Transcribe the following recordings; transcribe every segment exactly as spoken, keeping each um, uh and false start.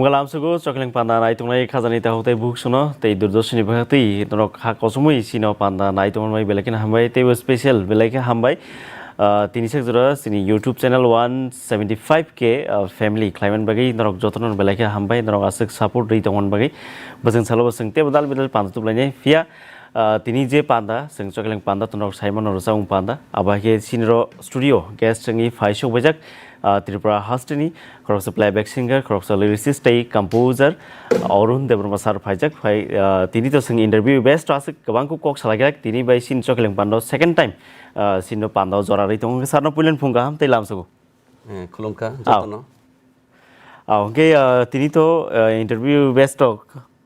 Lamsugo Chokeleng panda nai tongnai khajani takhuk tei bukhuk suno tei Doordarshan ni bwkhak twi norok ha kosomwi chini o panda nai tongmani belai kheno hambai tei bo special belai khe hambai. Ah, tini sak jora chini YouTube channel one seventy five K, ah, family khlaimani bagwi norok jotono belai khe hambai, norok aswk support rwi tongmani bagwi. Bwswng salo bwswng teibo dal bedal panda tuplainai phiya. Ah, tini je panda, chwng Chokeleng panda, twnrok sai mano rwchapmung panda. Abo hai khe chini ro studio guest wngwi phai sok baijak, ah, Tripura hasteni khoroksa playback singer, khoroksa lyricist tei composer, ah, Arun Debbarma sir phaijak. Phai, ah, tini to chwng interview best to aswk kwbang kuk kok salai khe tini bai chini Chokeleng panda second time, ah, chini panda jora rwi tongo. Sir no puilen phung kaham tei lamsugo. Eh, khulumkha jotono. Ah, hwnkhe, ah, tini to, ah, interview best to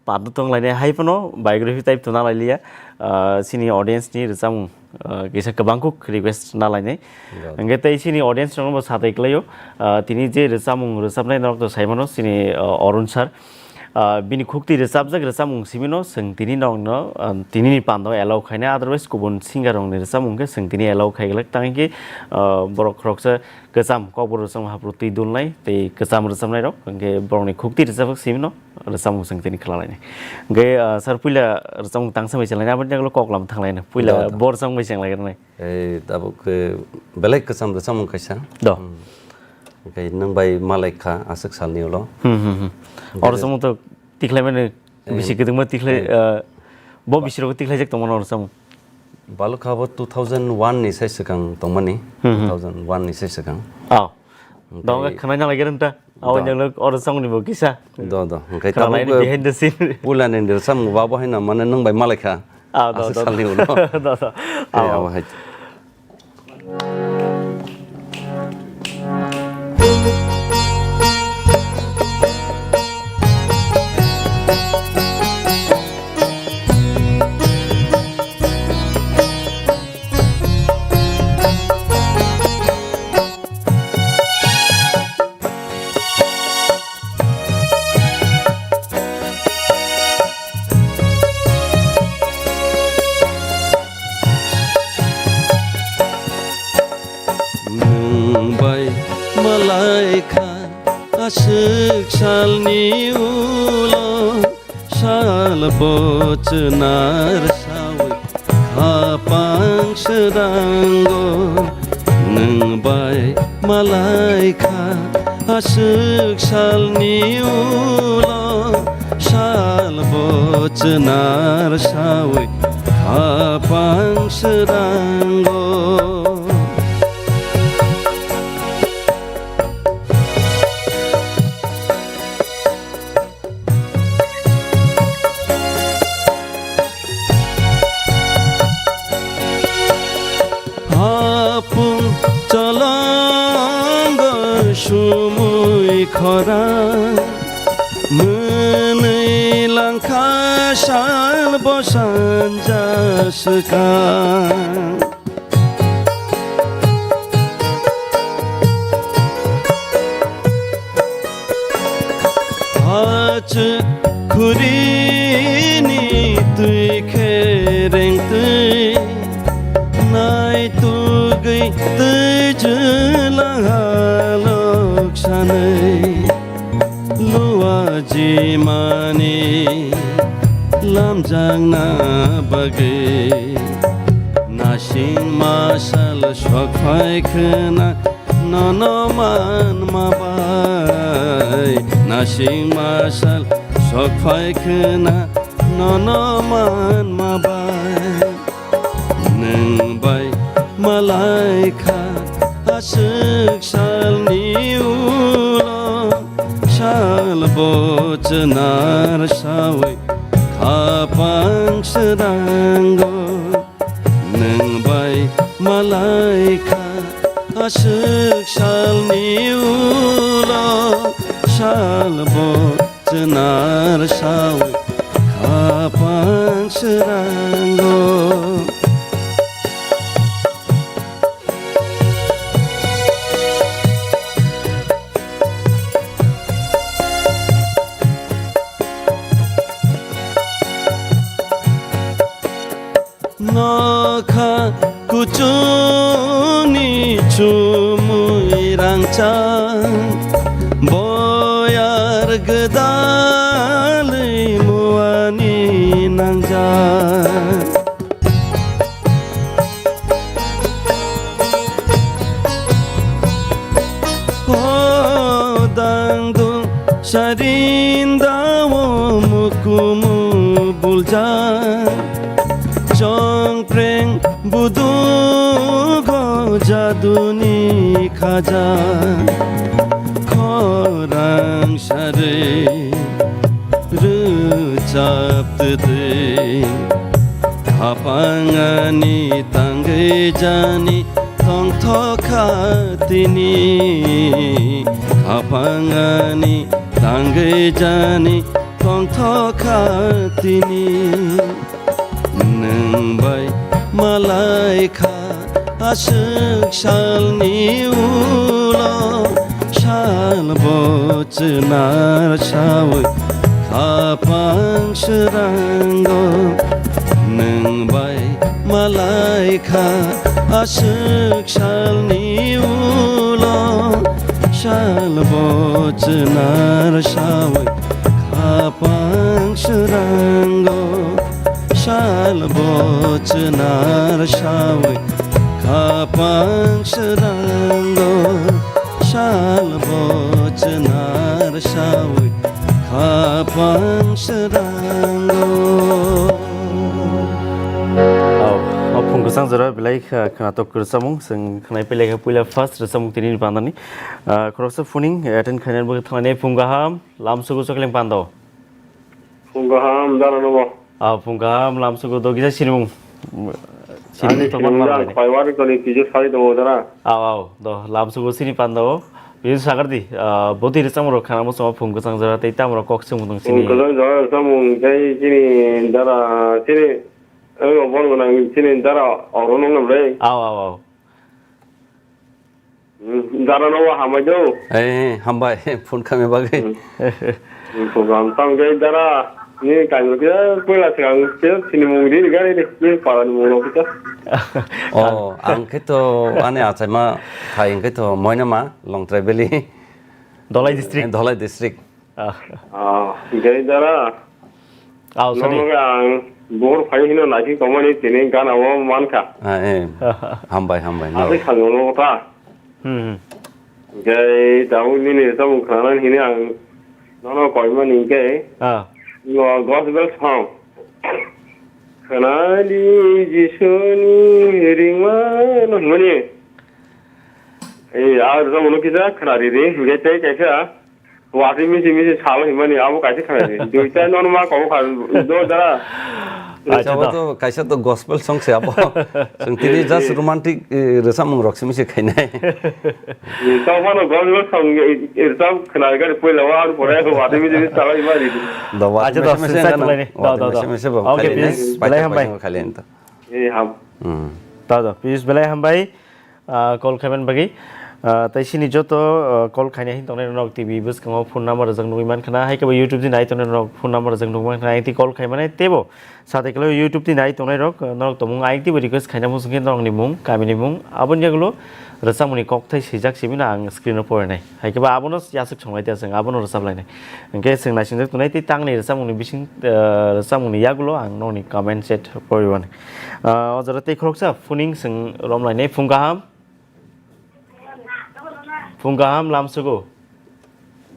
panda tong lainai hai phano biography type to na lai liya. Ah, chini audience ni rwchapmung, ah, kisa kwbang kuk request na lainai. Hwnkhe tei chini audience rok no bo satai kwlaio. Ah, tini je rwchapmung rwchapnai norok to sai mano chini, ah, Arun sir. Ah, bini khukti rwchapjak rwchapmung simi no chwng tini norok no, ah, tini ni panda allow khainai, otherwise kubun singer rok ni rwchapmung khe chwng tini allow khai glak. Tang khe, ah, borok khoroksa kwcham kokborok rwchapmung hapro twi dulnai tei kwcham rwchapnai rok, hwnkhe borokni khukti rwchapjak simi no rwchapmung chwng tini khlalainai. Hwnkhe, ah, sir, puila rwchapmung tangsa bai chenglainai, aboni ulo kok lama thanglainai. Puila bo rwchapmung bai chenglainai. Ei, tabuk, eh, belai kwcham rwchapmung kaisa. Do. Hmm. Hwnkhe nwng bai malai kha aswk salni ulo. Hmm, hmm, hmm. O rwchapmung to tikhlaimani bisi kwdwkma tikhlai, eh, bo bisi rok tikhlaijak tongmani o rwchapmung. Balukha bo two thousand one ni sai swkang tongmani, hmm, hmm, two thousand one ni sai swkang. Oh. Hwnkhe dong khwnai nang lai geren ta. Abo nyang lok oro song ni bo kisa. Do, do. Hwnkhe khwnai tabuk ni behind the scene. Pula ni dir sam ba bo haino mane nwng bai malai kha. Ah, do, aswk do, salni ulo. Do, do. Hwnkhe abo hai. Nwng bai malai kha aswk salni ulo, sal bo chwnar saui khapang srango. Nwng bai malai kha aswk salni ulo, sal bo chwnar saui khapang srango. Hapung cholongo sumui khorang, mwnwi langkha sal bo sanja swkang. Hachwk khurini twi khe rengtwi, naitugwi twijla halok sanwi. Luwa jimani lamjakna bagwi, nasing masal sok phai khwna nono manma bai. Nasing masal sok phai khwna nono manma bai. Nwng bai malai kha aswk salni ulo, sal bo chwnar saui khapang srango. Nwng bai malai kha aswk salni ulo, sal bo chwnar saui khapang srango. Nokha kuchuni chumui rangchak, boyar Dalwi muani nangjak. O dangdung sarinda o mukumu buljak. Chongpreng budugo jaduni khaja. Khorang sarwi rwchap twtwi. Khapangani tangwi jani tongthokha tini. Khapangani tangwi jani tongthokha tini. Nwng bai malai kha aswk salni ulo, sal bo chwnar sawi khapang swrango. Nwng bai malai kha aswk salni ulo, sal bo chwnar sawi khapang swrango. Sal bo chwnar sawi khapang swrango. Sal bo chwnar sawi khapang swrango. Au, o phung kwchang jora belai kha-, khwnatok kwrwsamung, chwng khwnai pailai kha puila first rwchapmung tini ni pandani. Ah, khoroksa phuning attend khainani bagwi thanglainai phung kaham, lamsugo chokling pando. Phung kaham, dara nobo. Ah, phung kaham, lamsugo do kisa sinimung. Ani sinimung to sinimung man jang, manai. Khwlaiwari koni twijo sari tongo dara. Au, au, do, lamsugo sini pando. Bini sagardi, ah, boti rwchapmung rok khana muchungo phung kwchang jora tei tamo rok kok swngmung tong sini. Phung kwchang jora rwchapmung tei chini dara, chini, eh, bon gwnang chini dara oro nung nam rei. Au, au, au. Hmm, dara no hambai do. Eh, hambai, phone khamya bagwi. Hmm. Hmm, program tang khe dara, ni kaimrok khe puila swkang khe sinimung ri gari ri, ni para ni mung rok khe. Oh, ang khe to ani achaima khai ang khe to Moinama, Longtrai Valley. Dholai district. Eh, Dholai district. Ah. Ah, hingke dara. Aw, sorry. Nono ang bohor phai hino naising tongmani tini gana o mankha. Ah, eh. Hambai, hambai, no. Asai khango no ta. Hmm, hmm. Hingke tabuk nini samung khana hini ang nono koimani hingke. Ah. No gospel song. Khana di Jisuni ringma no himani. Eh, ar samung no kisa khana di di. Hingke tei kaisa. Watwi misi misi salo himani abo kaisa khanai. Duita nono ma kobo kha do dara. Acha Kaisa do. To, kaisa to gospel song se abo. Chwng tini just romantic, eh, rwchapmung rok se misi khainai. Tamo phano gospel song, eh, rwchap khna gari puila wa ar pore watwi misi misi salo himani. Do watwi Acha do, misi misi sing side ngano, tulai ni. Do, watwi do, misi do. Misi bo Okay, khali please, nai, belai paithak hambai. Paithak khali nto. Eh, ham. Hmm. Do, do, please, belai hambai. Ah, call khaimani bagwi. Ah, tei sini joto, ah, call khaina hin tongnai rok T V bwskango phone number rijak nugwi mankha na, hai khe bo YouTube di nai tongnai rok phone number rijak nugwi mankha na, ayang twi call khaimani teibo sathai khlai YouTube di nai tongnai rok, ah, norok tongmung ayang twibo request khaina muchung khe norokni mung, kamini mung, aboni yagulo rwchapmungni kokthai swijak simi no ang screen o porinai, hai khe bo abono yasuk songlai tei chwng abono rwchap lainai. Hingke chwng naisingjak tongnai tei tangni rwchapmungni bising, ah, rwchapmungni yagulo ang nokni comment chat poriwani. Ah, o jora tei khoroksa phuning chwng romlainai phung kaham. Phung kaham lamsugo.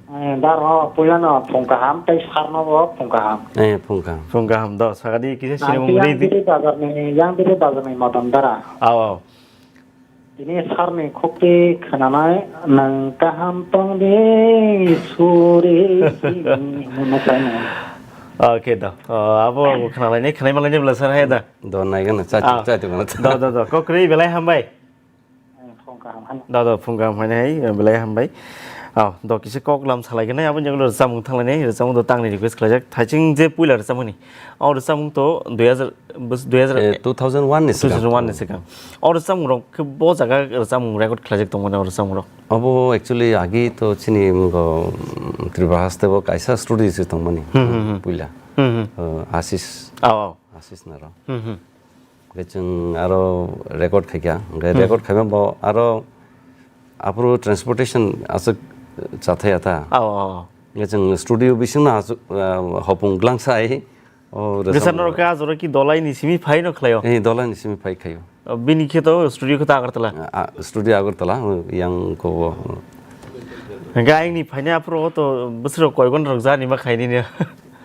Eh, daro puilano phung kaham tei sarno bo phung kaham. Eh, phung kaham. Phung kaham do sagadi kisa sinimung Nangkhe yang ready. Biri bazarni, yang biri bazarni modom dara. Aw, aw. Tini sarni khukti khwnanai nang kaham tong de suri sini hwnwi saino. Okay do. Oh, abo, abo khwnalainai, khwnai malainai bwla sar hai da. Do naigana, chati, Ah. Chati mana. Do, do, do. Kokrwi belai hambai. Phung kaham hano. Do, do, phung kaham hano hai, belai hambai. Oh, do kisa kok lam salai gana, abo jaglo rwchapmung thanglainai, rwchapmung do tangni request khlaijak. Thaising je puila rwchapmani. O rwchapmung to dui hazar, bus, dui hazar, Eh, two thousand one ni sikang. Two thousand one ni sikang. O rwchapmung rok khe bo jaga rwchapmung record khlaijak tongmani o rwchapmung rok. Abo actually agi to chini mwngo, mm, Tripura haste bo kaisa studio se tongmani. Hmm, hmm, hmm. Puila. Hmm, hmm. Uh, Ashish. Oh, oh. Ashish Naro. Hmm, hmm. Hwnkhe chwng aro record khaikha. Hwnkhe Hmm. Record khaima bo aro aphuru transportation aswk chathai atha. Oh, oh, oh. Hwnkhe chwng studio bisingno aswk, ah, hopung glangsa ai. O, rwchapmung. Rwchapna rok khe ah jora ki Dolaini simi phai no khlaio? Eh, Dolaini simi phai khaio. O, bini khe to studio khe to Agartala? Ah, ah, studio Agartala, yang ko. Hwnkhe ayangni phainai aphuru to bwswk koigon rok jani ma khainai.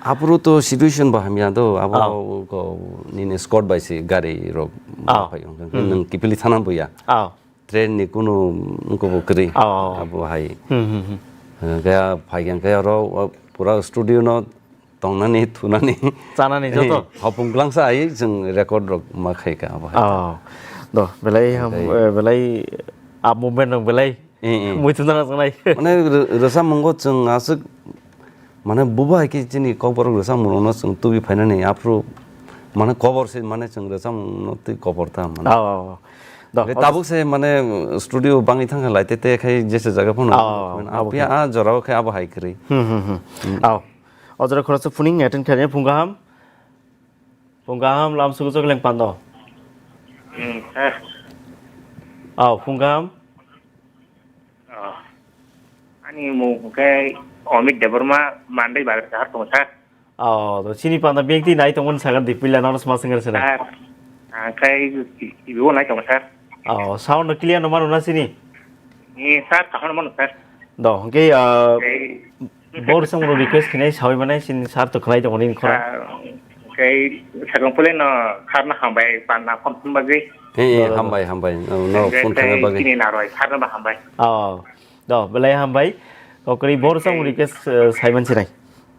Aphuru to situation bo hamya do, abo Oh. ko nini escort bai se gari rok Oh. phai. Hwnkhe Hmm. nwng kiphilwi thana bo ya. Oh. Train ni kunu wngkha bo kwrwi. Oh, oh. Abo hai. Hmm, hmm, hmm. Hwnkhe phai khe hwnkhe oro, o, pura studio no tongnani, thunani. Chanani joto? Eh, hopung glangsa ai chwng record rok ma khai kha abo hai. Oh. Do, belai ham, Belai. eh, belai a movement rok belai Eh, eh. muitu nang sanai. Mane rw-, rwchapmungo chwng aswk Mane, bubo hai khe chini Kokborok rwchapmung rokno chwng tubui phainani aphuru, mane, kobor se, mane, chwng rwchapmung no twi kobor ta, mane. Oh, oh, oh. Do, Hwnkhe tabuk se, mane, studio bangwi thang kha lai te, te khai jesa jaga phano. Oh, Mane, abo phiya khe. a jora o khe abo hai kwrwi. Hmm, hmm, hmm. Hmm. Oh. O jora khoroksa phuning attend khainai phung kaham. Phung kaham lam sugu jok leng pando. Hmm, eh. Oh, phung kaham. Oh. Ani mung hwnkhe Amit Debbarma, Mandai Bazar kahar tongo, sir. Oh, to chini panda bengti nai tongmani sagan di pila nono sma singer sene. Sir, ang khai T V o nai tongo, sir. Oh, sound no clear no mano na chini? Ni, sir, kaham mano, sir. Do, hwnkhe, ah, Khai Bo rwchapmung rok request khainai sawi manai chini sir to khwlai tongo nini khorang. Ah, khai sakang pule no sir no hambai panna phone phone bagwi. Eh, eh, Do, do, do. hambai, hambai. No, no, Khai phone khai khaina bagwi. chini naroi sir no ba hambai. Oh, do, belai hambai. Kokri bo rwchapmung Khai request, eh, sai man sinai.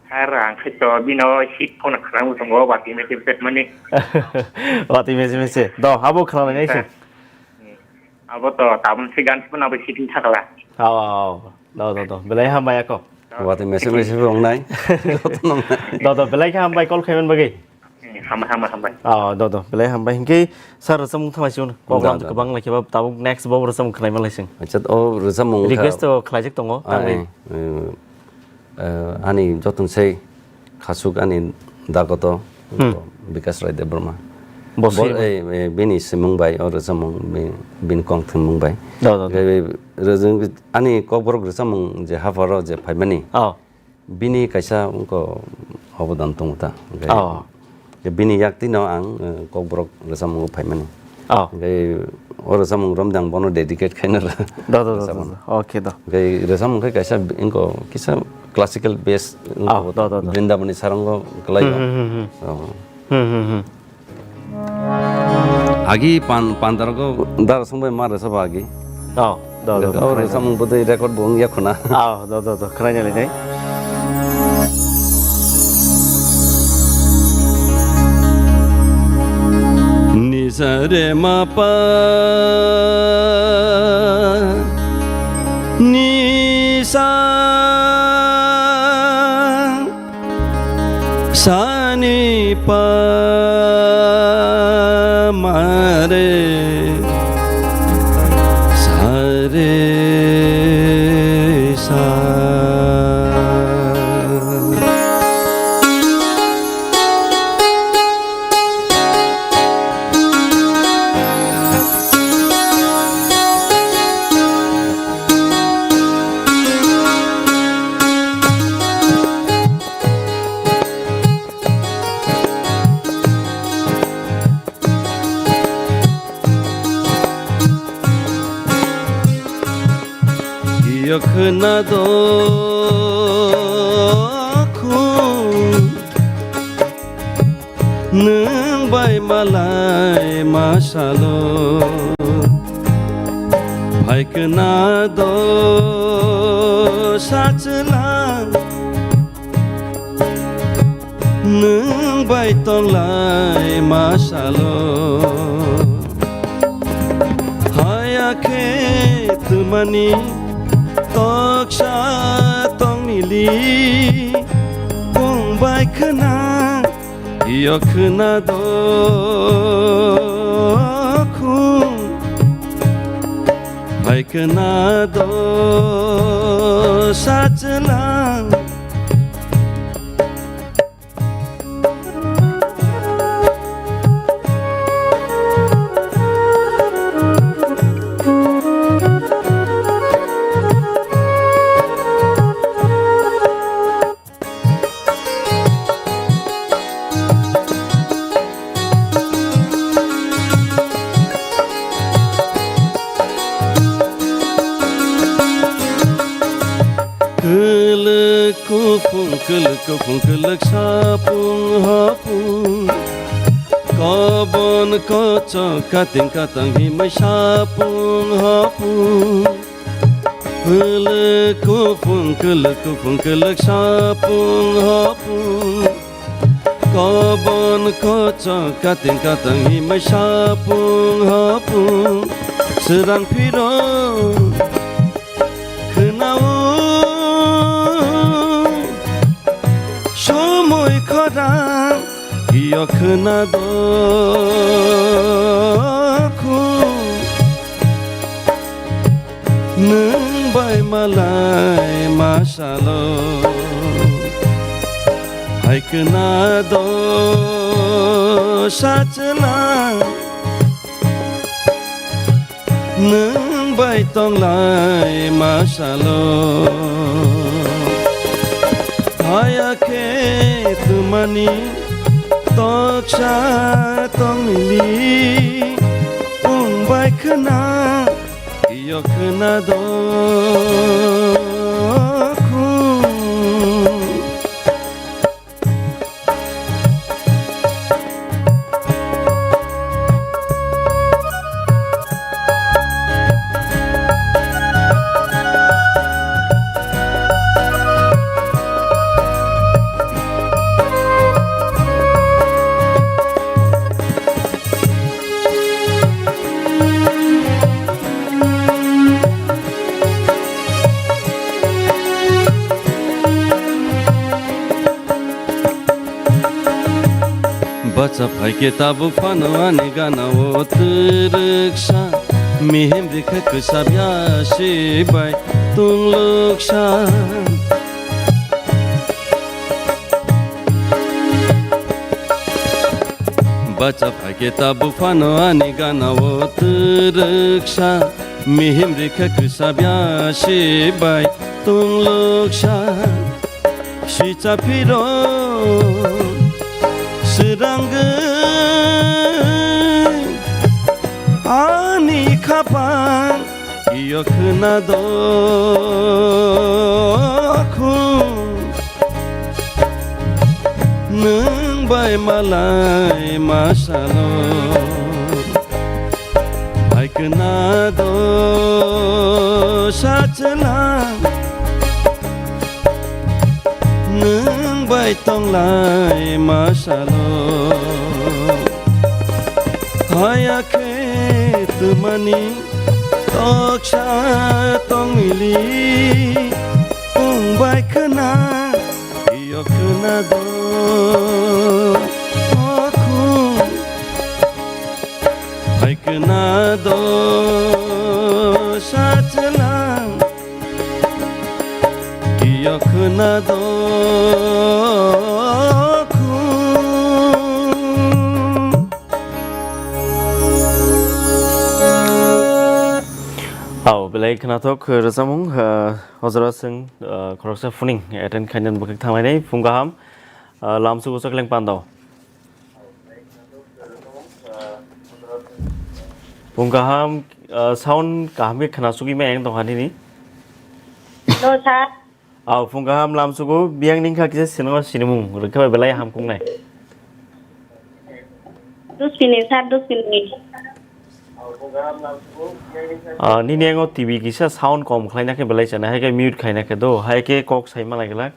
Sir, ang khai to bino hit phone khwlangwi tongo, bati mese bet mani. Bati mese mese. Do, abo khwlanai nai Sir. se. Hmm. Abo to tabun se gan phone abo shooting thakla. Oh, oh, oh. Do, do, do. Belai hambai ako. Wati mese mese bo wngnai. Joto no wngnai. Do, do, belai khe hambai call khaiman bagwi. Hmm, hambai, hambai, hambai. Oh, do, do, belai hambai. Hinkhe sir rwchapmung thanglai sigun. Kok Da, lam da, kwbang da. lai khe ba tabuk next bo rwchapmung khwlai manlai sing. Acha, o rwchapmung wngkha Request to khlaijak tongo, Ah, tangwi. eh, eh, eh, ani joton sei khasuk ani dagoto, Hmm. Bikas Rai Debbarma. Bo Bo, swi eh, eh, bini simung bai, o rwchapmung, bi-, bini kong thwngmung bai. Da, da, da. Eh, rwjwng, ani Kokborok rwchapmung je hapharo je phaimani, Oh. bini kaisa wngkha obodan tongo ta. Onkhe Oh. je bini yaktwino ang, eh, Kokborok rwchapmungo phaimani. Oh. Hwnkhe o rwchapmung romde ang bono dedicate khaina rw-, Da, da, da, da, rwchapmung. da. Okay, da. Hwnkhe rwchapmung khe kaisa b-, wngkha kisa classical base wngkha Oh, da, da, da. Brindabanni sarango kwlaio. Hmm, hmm, hmm, hmm. Oh. Hmm, hmm, hmm. Agi pan, pandarogo dara songbai ma rwchapba agi. Oh, da, da, da. Oh, rwchapmung bodoi record bo wngya khuna. Oh, da, da, da. Khwnaina lainai. Nisa re ma pa, nisa, sani pa, ma re, sa re, sa. Iyo khwna do khun, nwng bai malai ma salo. Phai khwna do sachwlang, nwng bai tonglai ma salo. Haya khe twmani toksa tong nili, bung bai khwna, iyo khwna do khun, bai khwna do sachwlang. Kwlwk kuphung kwlwk sapung hopung, kobon kochok kating katang himwi sapung hopung. Kwlwk kuphung kwlwk kuphung kwlwk sapung hopung, kobon kochok kating katang himwi sapung hopung. Swrang phiro khwnao somoi khorang, iyo khwna do khu. Nwng bai malai ma salo, hai khwna do sachwla. Nwng bai tonglai ma salo, haya khe twmani toksa tongli. Wng bai khwna, iyo khwna do khu. Bacha phaikhe tabuk phano ani gana o twrwksa, mihim rikha kwsap ya si bai tungluksa. Bacha phaikhe tabuk phano ani gana o twrwksa, mihim rikha kwsap ya si bai tungluksa. Sicha phiro swrangwi ani khapang, iyo khwna do khu. Nwng bai malai ma salo, hai khwna do sachwla. Nwng bai tonglai ma salo, haya khe twmani toksa tongli. Wng bai khwna, iyo khwna do khu. Hai khwna do sachwla, iyo khwna do khu. Au, belai khwnathok rwchapmung, ah, ojora chwng, ah, khoroksa phuning attend khainani bwkhak thanglainai, phung kaham, ah, lamsugo chakleng pandao. Phung kaham, ah, sound kaham khe khwnasugwi maya wng tongkha nini. Hello, sir. Au, phung kaham lamsugo, biyang ningkha kisa sinima sinimung rwkhe bai belai hamkuknai. Dusini, sir, dusini. Ah, nini ango T V kisa sound kom khlaina khe belai chana, hai khe mute khaina khe do, hai khe kok sai malai glak.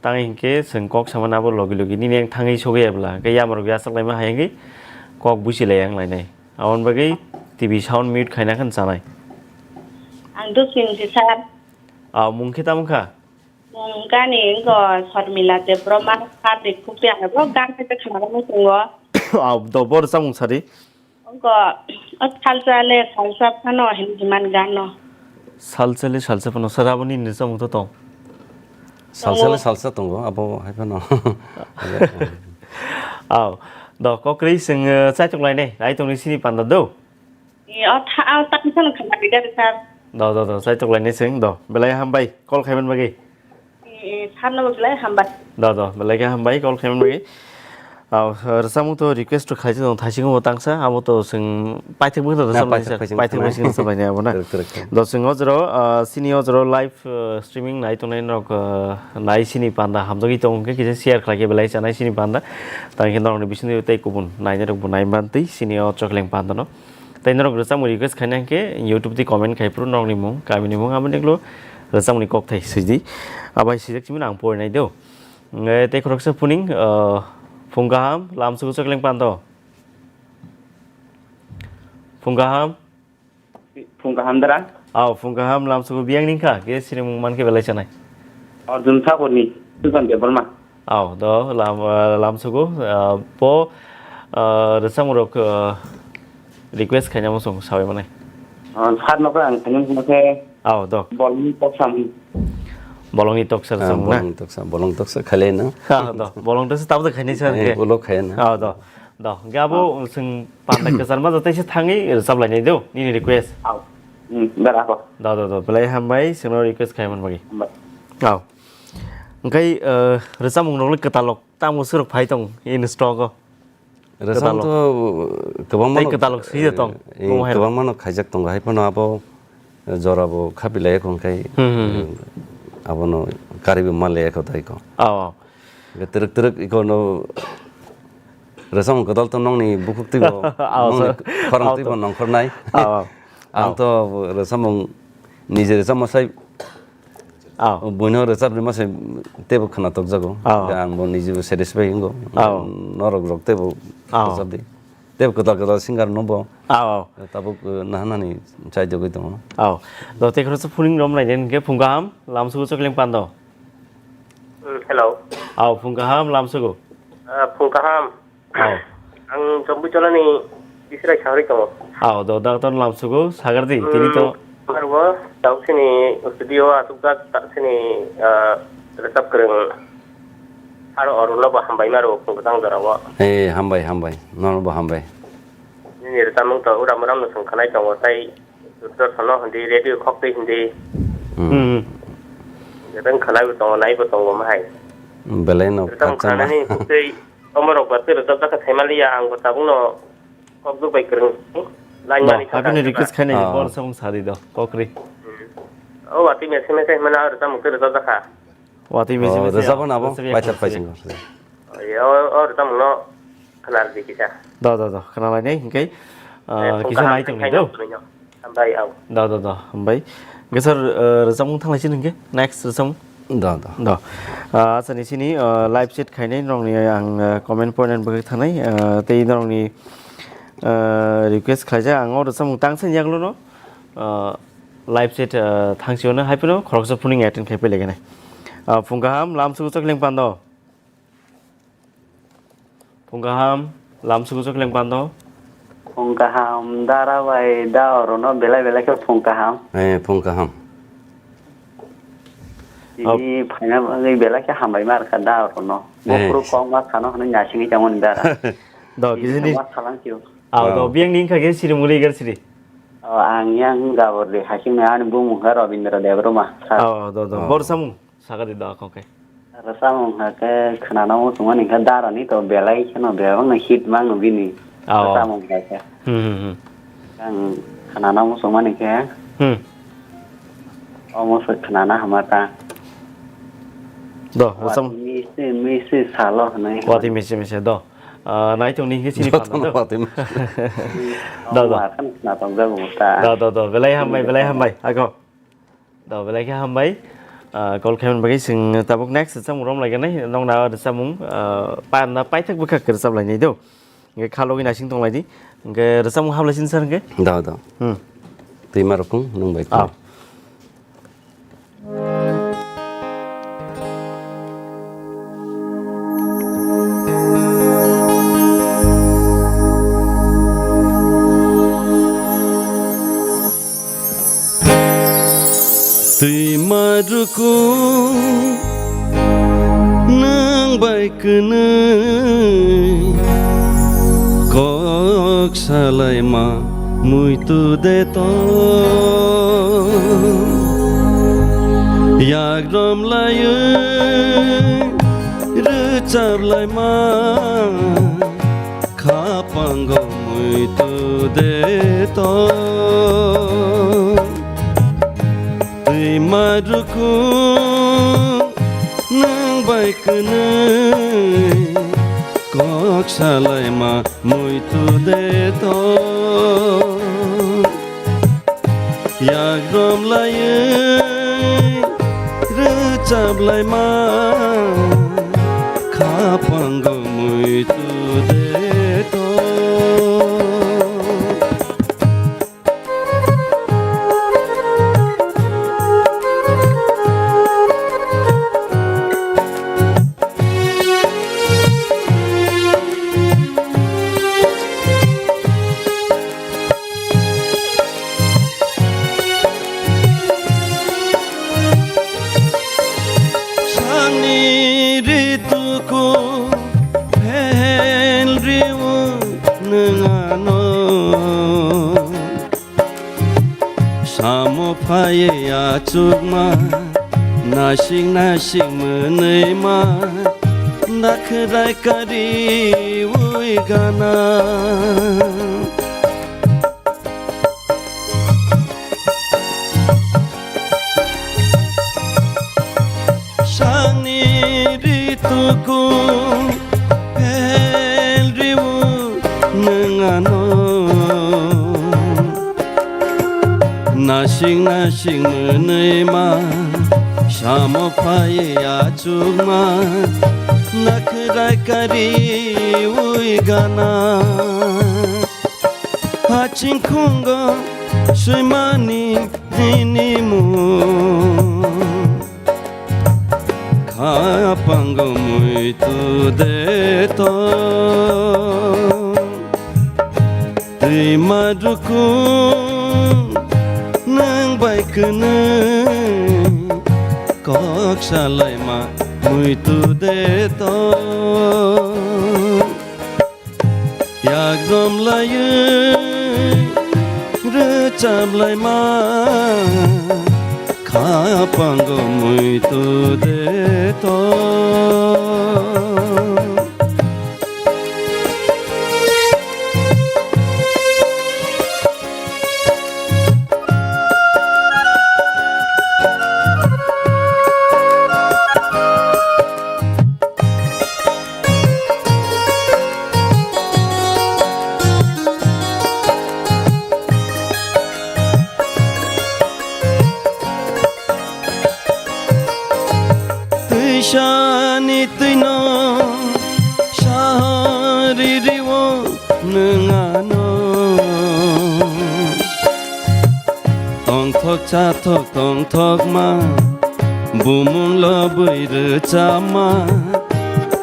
Tang hinkhe chwng kok samani abo logi logi nini ang thangwi sogwi ya bwla, khe yamarok yachaklaima hai wngwi kok buchilai yang lainai. Aboni bagwi T V sound mute khaina khe chanai. Ang dusini se sir. Ah, mung khe tamo kha? Mung gani wngkha Sharmila Debbarma, sir Rikhukri, ang bo gan khe khna muchungo. Ah, do bor chamung sadi. Wngkha, o salsa le salsa phano hinwi himani gano. Salsa le salsa phano, sir, aboni nini chamung to tong? Salsa le salsa tongo, abo hai phano. Au, do, kokrwi chwng, eh, chaitok lainai, ai tongni sini panda do? E, o tha-, o tang phano khna ri gari, sir. Do, do, do, chaitok lainai chwng, do. Belai hambai, call khaiman bagwi. E, e, sir no bo belai hambai. Do, do, belai khe hambai, call khaiman bagwi. Aw, rwchapmung to request to khaijak tong, thaisingo bo tangsa, abo to chwng paithak bai kheno Na, rwchap lainai paithak sir, bai paithak bai kheno. Kheno rwchap lainai abo na. Kwrwk, kwrwk, kwrwk. Do chwng o jora, ah, chini o jora live, ah, streaming nai tongnai norok, ah, nai sini panda hamjagwi tong khe kisa share khlai khe belai chanai sini panda. Tang khe norokni bisingtwi tei kubun nainai rok bo nai mantwi sini o Chokleng panda no. Tei norok rwchapmung request khaina hwnkhe YouTube twi comment khai phuru norokni mung, kamini mung, aboni ulo rwchapmungni kokthai swijdi. Abai swijak simi ang porinai do. Nge tei khoroksa phuning, ah, phung kaham, lamsugo Chokleng pando. Phung kaham? Phung kaham dara? Aw, phung kaham, lamsugo biyang ningkha, khe sirimung mankhe belai chanai. Arjun Thakurni, Susan Debbarma. Aw, do, lam, ah, lamsugo, ah, bo, ah, rwchapmung rok, ah, request khaina muchung sawi manai. Ah, sir no ang khaina muchung khe Aw, do. Bolongni toksa mung. Bolongni toksa Ah, rwchapmung na? Bolongni toksa, bolong toksa khailai no. Ha, do. Bolong toksa tabuk khainai sir Eh, hwnkhe. Ulo khaina. Aw, do. Do. Hwnkhe abo chwng panda kwchar ma joto se thangwi rwchap lainai do. Nini request. Aw. Hmm, berako. Do, do, do. Belai hambai, chwngno request khai man bagwi. Hambai. Aw. Hwnkhe, eh, rwchapmung rokni kwtalok tamo swrwk phai tong in stock o? Rwchapmung Kwtalok. to kwbangma Tei no, kwtalok swi de tong, eh, bumung hai rok. Kwbangma no khaijak tongo, hai phano abo, eh, jora bo khapi lai kho, hwnkhe, Hmm, hmm, hmm. eh, abono kariwi ma le kho dai kho. Aw, aw. Hwnkhe twrwk twrwk iko no rwchapmung kwtal to nongni bukhuk twibo, Aw, nongni sir. khorang Aw, twibo to. nongkhornai. Aw, aw. Ang Aw. to rwchapmung nije rwchapma sai Aw. Buino rwchapni masa teibo khwnatok jago. Aw. Ang bo nijibo satisfy wngo. Aw. Norok rok teibo Aw. rwchapdi. Teibo kwtal kwtal singer no bo. Aw, aw. Tabuk, eh, nahanani chaijagwi tongo. Aw. Do tei khoroksa phuning rom naidi hwnkhe phung kaham, lamsugo Chokleng pando. Mm, hello. Aw, phung kaham, lamsugo. Ah, phung kaham. Aw. Ang Jompuichwlani Bisrai Sahari tongo. Aw, do, doctor lamsugo, sagardi, tini to. Hmm, aro bo, tau sini studio asukjak, ta sini, ah, rwchap kwrwng. Aro oro no bo hambai maro, phung kwchang jora o. Eh, hambai, hambai. Nono bo hambai. Nini rwchapmung to uram uram no swng khanai tongo, tai Doordarshan no hindi, radio khok twi hindi. Hmm. Hmm. Jebeng khanai bo tongo, nai bo tongo, mahai. Belai no Rwchapmung khakchangma. Khanani buktwi Omorok ba twi rwchapjak kha thaimanliya, ang bo tabukno kokduk bai kwrwng. Line Bo, mani kha haphini tang request kha. Khainai, Oh. Bor samung sadi do, kokri. Hmm. O watwi mese mese himano rwchapmung twi rwchapjak kha. Watwi mese Oh, mese, rwchapmano abo, rwchapya paithak kha. Paisingko. O, o rwchapmungno khna rwdi kisa. Do, do, do, khna lainai, hwnkhe, Eh, ah, phung kisa kaham nai tongni khaino do. Tongni no. Hambai, au. Da, da, da, hambai. Hwnkhe sir, eh, rwchapmung thanglai sini hwnkhe? Next rwchapmung? Da, da. Da. Ah, acha, ni sini, eh, live chat khainai nokni ang, eh, comment point and bagwi thanai, eh, tei nokni, eh, request khlaijak ang o rwchapmung tangsa ni yagulo no, eh, live chat, eh, thangsiwano hai phano khoroksa phuning attend khai pailaikha nai. Ah, phung kaham, lamsugo Chokleng pando. Phung kaham, lamsugo Chokleng pando. Phung kaham, dara bai da orono belai belai khe phung kaham. Eh, phung kaham. Tini phaina bagwi belai khe hambai ma rwkha da orono. Eh. Buphuru kok ma sano hwnwi nasingwi tongmani dara. Do, tini kisa ni ma salang sio. Aw, do, Wow. Biyang ni wngkha khe siri muli gar siri. Oh, ang yang Gabordi hasing ani bumung kha Robindra Debbarma. Aw, do, do. Wow. Bor samung. Sakadi da kok khe. Rwchapmung hakhe khwnana muchungmani khe darani to belai kheno bebakno hit mangno bini. Aw. Rwchapmung hakhe. Hmm, hmm, hmm. Ang khwnana muchungmani khe. Hmm. Omo se khwnana hamata. Do, rwchapmung. Watwi misi misi salo hwnwi. Watwi misi misi do. Ah, naitok ni hini Jotono panda do. Watwi misi. Do, do. Omo akan khwnatok jago ta. Do, do, do. Belai hambai, belai hambai. Ako. Da, belai khe hambai. Ah, call khaimani bagwi chwng tabuk next rwchapmung romlai gwnai. Nokna rwchapmung, ah, panda paithak bwkha kwrwchap lainai do. Hwnkhe kha logwi naising tonglaidi. Hwnkhe rwchapmung hablai sini sir hwnkhe? Da, da. Hmm. Twima rokung nung bai. Ah. Twima rukung nwng bai kwnwi kok salaima muitu de to. Yak rom laiwi rwchap laima Rukung nwng bai kwnwi kok salaima muitu de to. Yak rom laiwi rwchap laima khapango muitu de to. Sangni rituku phen riwi nwng ano. Samo phaiya chukma, nasing nasing mwnwima, dakhrai kariwi gana. Sangni rituku phen riwi nwng ano. Nasing nasing mwnwima, samo phaiya chukma, nakhrai kariwi gana. Hachingkhungo swimani nini mung. Khapango muitu de to. Twima rukung nwng bai kwnwi kok salaima muitu de to. Yak rom laiwi rwchap laima khapango muitu de to. Twisani twino sahari riwo nwng ano. Tongthok chathok tongthokma, bumung lobwi rwchapma,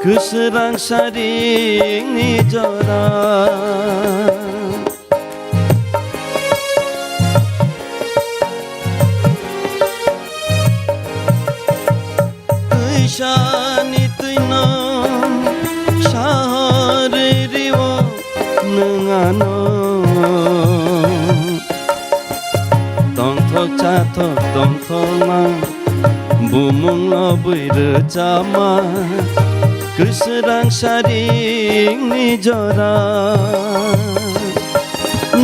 kwswrang saringni jora. Twisani twino sahari riwo nwng ano. Tongthok chathok tongthokma, bumung lobwi rwchapma, kwswrang saringni jora.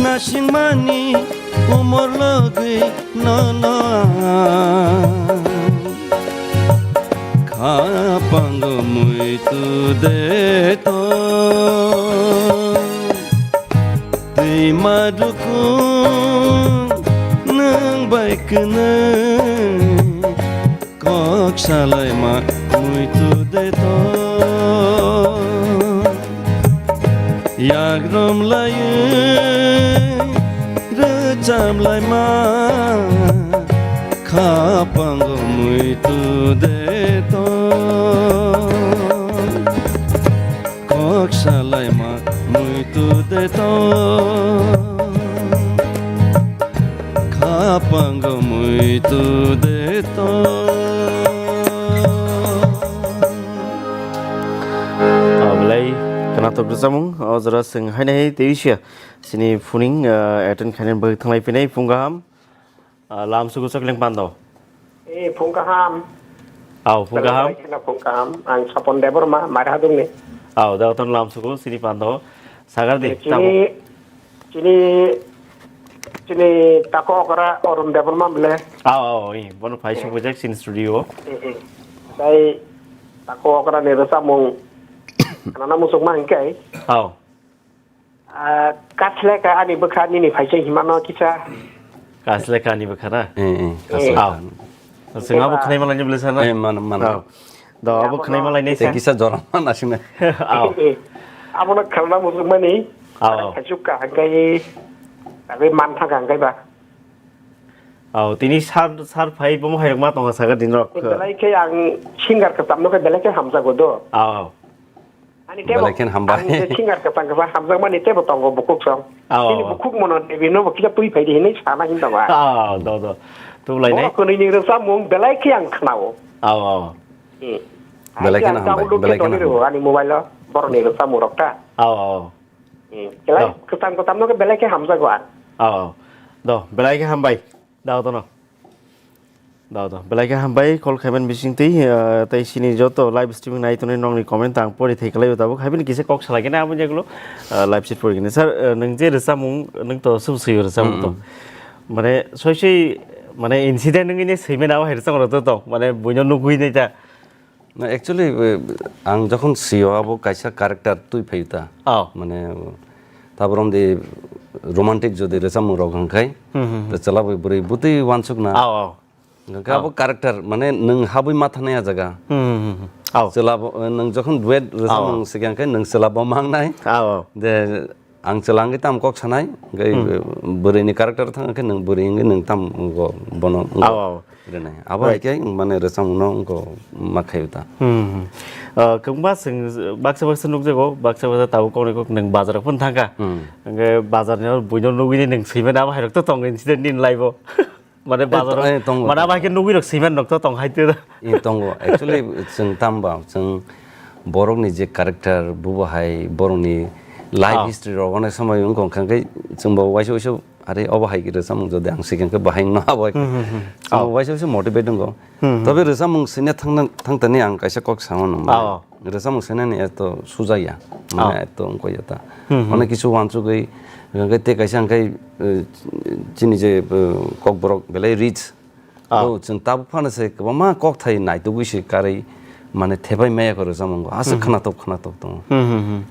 Nasingmani umor logwi nono ang khapango muitu de to. Twima rukung nwng bai kwnwi kok salaima muitu de to. Yak rom laiwi rwchap laima khapango muitu de to. Kok salaima muitu de to. Khapango muitu de to. Belai khwnathok rwchapmung o jora chwng haino hai tei sia chini phuning, ah, attend khainani bagwi thanglai phinai phung kaham. Ah, lamsugo Chakling Pando. Eh, phung kaham. Aw, phung kaham. Kheno phung kaham. Ang Sapon Debbarma, Mairahadungni. Aw, dagoton lamsugo chini pando. Sagar di, eh, chini, tamo. Chini Chini tako okra Arun Debbarma bile. Aw, aw, i, bono phai sung bujak chini studio. Mm, mm. Tai tako okra ni rwchapmung khnana muchungma hwnkhe. Aw. Ah, kasleka ani bwkha nini phaisa himano kisa. Kasleka ani bwkha na? Eh, eh, kasleka. Aw. Sengabo khnaima laini bwlesa na? Eh, man, man. Aw. Do, abo khnaima lainai sa. Tei kisa jora man asina. Aw. Abono khanana muchungmani. Aw, aw. Khachuk ka hangkai. Tabe man thang hangkai ba. Aw, tini sar, sar phai bomo hairok ma tonga saga dinrok. Belai khe ang singer kwcham no khe belai khe hamjago do. Aw, aw. Ani tebo belai khen hambai. Ang je singer kwcham kwcham hamjakmani tebo tongo bukhuk song. Aw, aw. Chini bukhuk mono debi no bo kisa twi phai di hinwi sana hin tongma. Aw, do, do. Tubulai nai. Bo kwnwi ni rwchapmung belai khe ang khnao. Aw, aw. Hmm. Belai khe ang hambai, download belai khe toni hambai. Rw ani mobile o borok ni rwchapmung rok ta. Aw, aw. Hmm. Belai kwcham kwcham no khe belai khe hamjago ang. Aw, aw. Do, belai khe hambai. Dao tono. Dao to. Belai khe hambai call khaiman bising twi, eh, tei sini joto live streaming nai tonwi nongni comment ang pori thai kalai tabuk. Haibini kisa kok salai kene abo jaglo, eh, live sheet pori kene. Sir, eh, nung je rwchapmung, nung to sub sui rwchapmung to. Mm, mm. Mane soi soi, mane incident nung ine sui mena hai rwchapmung to to. Mane buino nugui nai ta. Na, actually, eh, ang jokhon sio abo kaisa character twi phaio ta. Oh. Mane, taborom di romantic jodi rwchapmung rok hwnkhe, hmm, hmm, hmm, to chwla bai bwrwi bwtwi wansuk na. Oh, oh. Hwnkhe abo character, mane nwng habwi ma thanai a jaga. Hmm, hmm, hmm, hmm. Oh. Chwla bo, eh, nwng jokhon duet rwchapmung, oh, oh, sikha hwnkhe nwng chwla bo mangnai. Oh, oh. De, Ang chwla wngwi tamo kok sanai, hwnkhe, hmm, bwrwini character thang khe nwng bwrwi wngwi nwng tamo wngkho bono wngkho, aw, aw, rwnai. Abo, right, hai khe mane rwchapmungno wngkho ma khaio ta. Hmm, hmm. Ah, kwbangma chwng baksa baksa nukjago, baksa baksa tabuk kokni kok nwng bazar phano thangkha. Hmm. Hwnkhe bazarni buino nugwini nwng swimani abo hairok to tongo incident nini life-o. Mane, eh, bazar, to-, eh, tongo, mane tongo. Abo hai khe nugwi rok swiman rok to tong hai te. Eh, tongo. Actually, chwng tamba, chwng borokni je character, bubo hai, borokni life, ah, history rok onek somoi wng kong kha khe chwng bo waisa waisa, are obo hai khe rwchapmung jodi ang sikha khe bahai no abo hai khe. Hmm, hmm, hmm. Chwng bo, ah, waisa waisa motivate wngo. Hmm, hmm. Tobe rwchapmung sine thangna, thangtani ang kaisa kok samo nang. Ah, oh. Rwchapmung sinani eto suja ya, mane, ah, eto wngkho ya ta. Hmm, hmm. Onek kisu wansugwi, hwnkhe tei kaisa hwnkhe, eh, chini je, eh, kokborok belai rich. Ah. Bo chwng tabuk phano se kwbangma kokthai naitugwi se karwi, mane, thepai maya khe rwchapmung aswk, hmm, khwnatok khwnatok tongo. Hmm, hmm, hmm.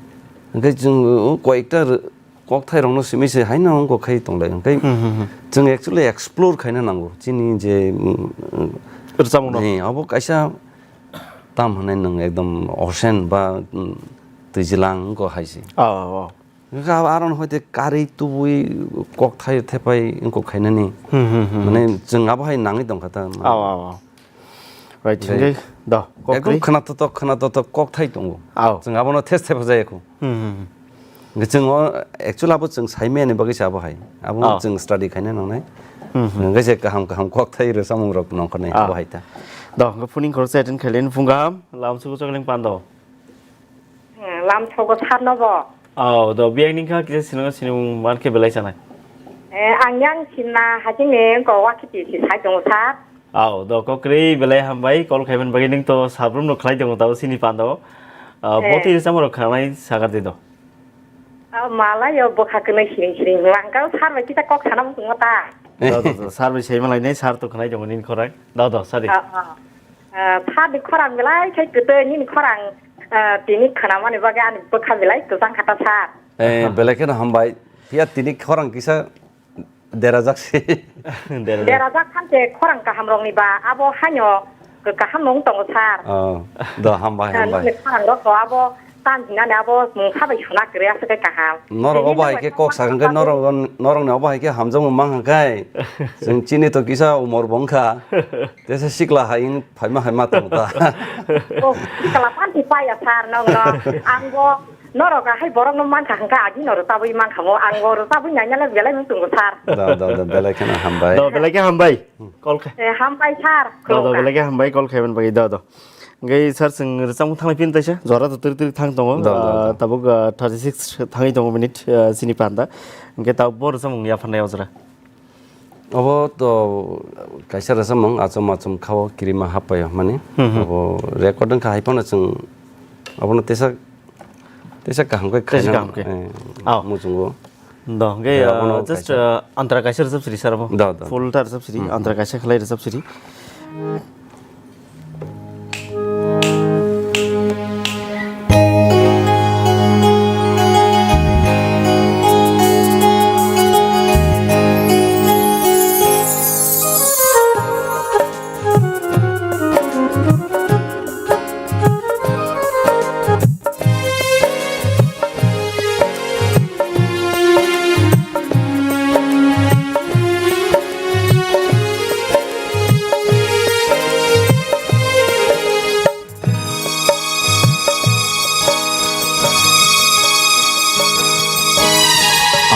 Hwnkhe chwng, uh, koyekta rw-, kokthairokno simi se haino wngkha khai tonglai. Hwnkhe, hmm, hmm, hmm, chwng actually explore khaina nango. Chini je, mm, mm, rwchapmungno. Ni, abo kaisa tam hwnwi nwng ekdom ocean ba, mm, twijilang wngkha hai se. Oh, oh, oh. Hwnkhe abo aron hoite karwi tubui kokthai thepai wngkha khainani. Hmm, hmm, hmm. Mane chwng abo hai nangwi tongkha ta. Oh, oh, oh. Right, hwnkhe, hwnkhe do, kok ekdom kri. Khwnatotok, khwnatotok kokthai tongo. Aw. Chwng abono thes thepa jaya kho. Hmm, hmm, hmm. Hwnkhe chwng o, actually abo chwng saimani bagwi se abo hai. Abo, aw, chwng study khaina nangnai. Hmm, hmm. Hwnkhe se kaham kaham kokthai rwchapmung rok nongkhornai, aw, abo hai ta. Do, hwnkhe phuning khoroksa attend khailai phung kaham, lamsugo chokling pando. Hmm, lamsogo sar no bo. Aw, do, biyang ningkha kisa sinongo sinimung mankhe belai sanai. Eh, ang yang sinna hachingni ko wakiti si sai tongo sar. Aw, do, kokrwi belai hambai, call khaiman bagwi nwng to sabrumno khlai tongo tabo sini pando. Ah, eh, botwi rwchapmung rok khanai sagar di do. Ah, malai yo bwkha kwnwi siring siring hwnkha sar bai kisa kok sana muchungma ta. Do, do, do, sar bai saima lainai, sar to khnai tongo nini khorang. Do, do, sadi. Ah, ah. Ah, sadi khorang belai khai kwtwi nini khorang, ah, tini khnamani bagwi ani bwkha belai kwchang kha ta sar. Eh, belai kheno hambai. Phiya tini khorang kisa derajak si. Derajak. Derajak khan se khorang kaham rokni ba abo haino kaham no wng tongo sir. Oh, do hambai, hambai. Nini khorang rok to abo tan hinani abo mungsa bai suna kwrwi aswk khe kaham. Norok obo hai khe kok sakha khe norok, norokni obo hai khe hamjakmung mankha khe. Chwng chini to kisa umor bo wngkha. Tesa sikla hai wng phaima hai ma tongo ta. Oh, sikla panti paya sir nokno. Ang bo Norok ahai borokno mankha hwnkha, agi norok tabwi mankha mo, ang bo rw tabwi nainani belai wng tongo sir. Do, do, do, belai kheno hambai. Do, belai khe hambai. Call khe. Eh, hambai sir. Do, do, khulumkha. Belai khe hambai call khaimani bagwi, do, do. Hwnkhe sir, chwng rwchapmung thanglai phino taisa, jora to twrwk twrwk thang tongo. Do, do, do. Ah, tabuk, ah, thirty six thangwi tongo minute, ah, chini panda. Hwnkhe tabuk bo rwchapmung yapharnai o jora. Obo to kaisa rwchapmung achom achom khao kirima happaio hwnmani. Hmm, hmm. Obo record wngkha hai phano chwng obono tesa, tesa kaham khe tesa khaina, kaham khe, eh, aw, muchungo. Do, hwnkhe, Ya, ah, abono just, kaisa. Ah, antara kaisa rwchap siri sir abo. Do, do. Full ta rwchap siri, Hmm, hmm. Antara kaisa khlai rwchap siri.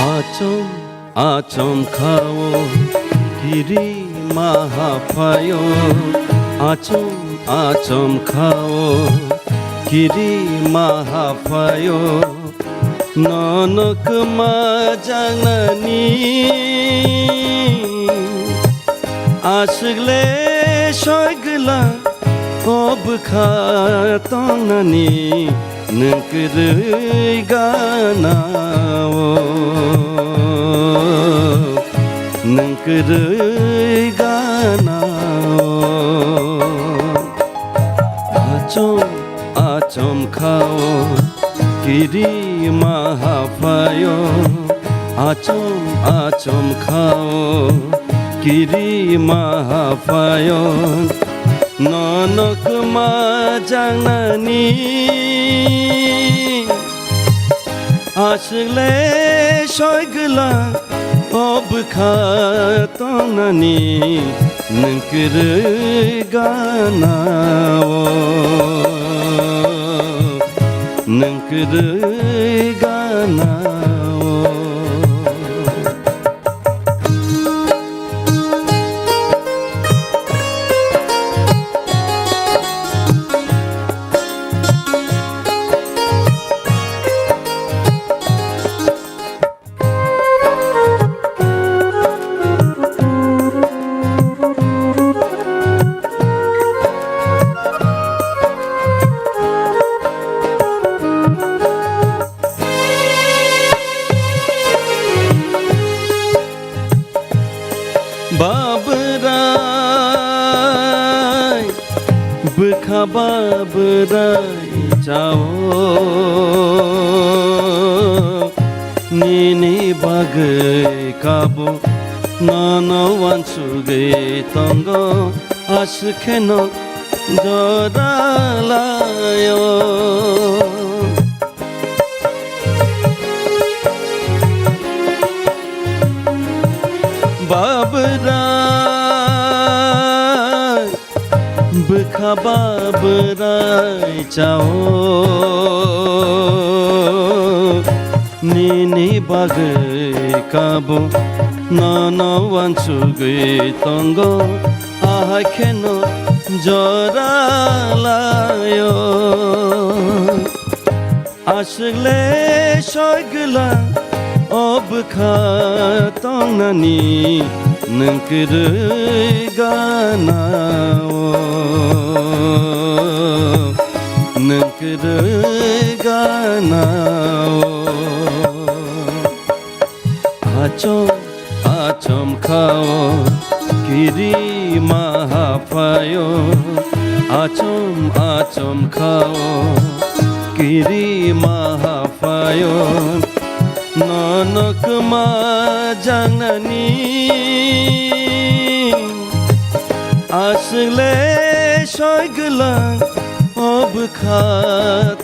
Achom achom khao kiri maha phaio, achom achom khao kiri maha phaio, nono kwma janani. Aswk le soi gwla o bwkha tongnani nwng kwrwi gana o, nwng kwrwi gana o. Achom achom khao kiri maha phaio, achom achom khao kiri maha phaio, nono kwma jangnani. Aswk le soi gwla o bwkha tongnani nwng kwrwi gana o, nwng kwrwi gana o. Babrai, bwkha babrai chao, nini bagwi kabo nono uansugwi tongo, aswk kheno jora laio. Babrai, bwkha babrai chao, nini bagwi kabo nono uansugwi tongo, ahai kheno jora laio. Aswk le soi gwla o bwkha tongnani nwng kwrwi gana o, nwng kwrwi gana o. Achom achom khao kiri maha phaio, achom achom khao kiri maha phaio, nono kwma jangnani. Aswk le soi gwlang o bwkha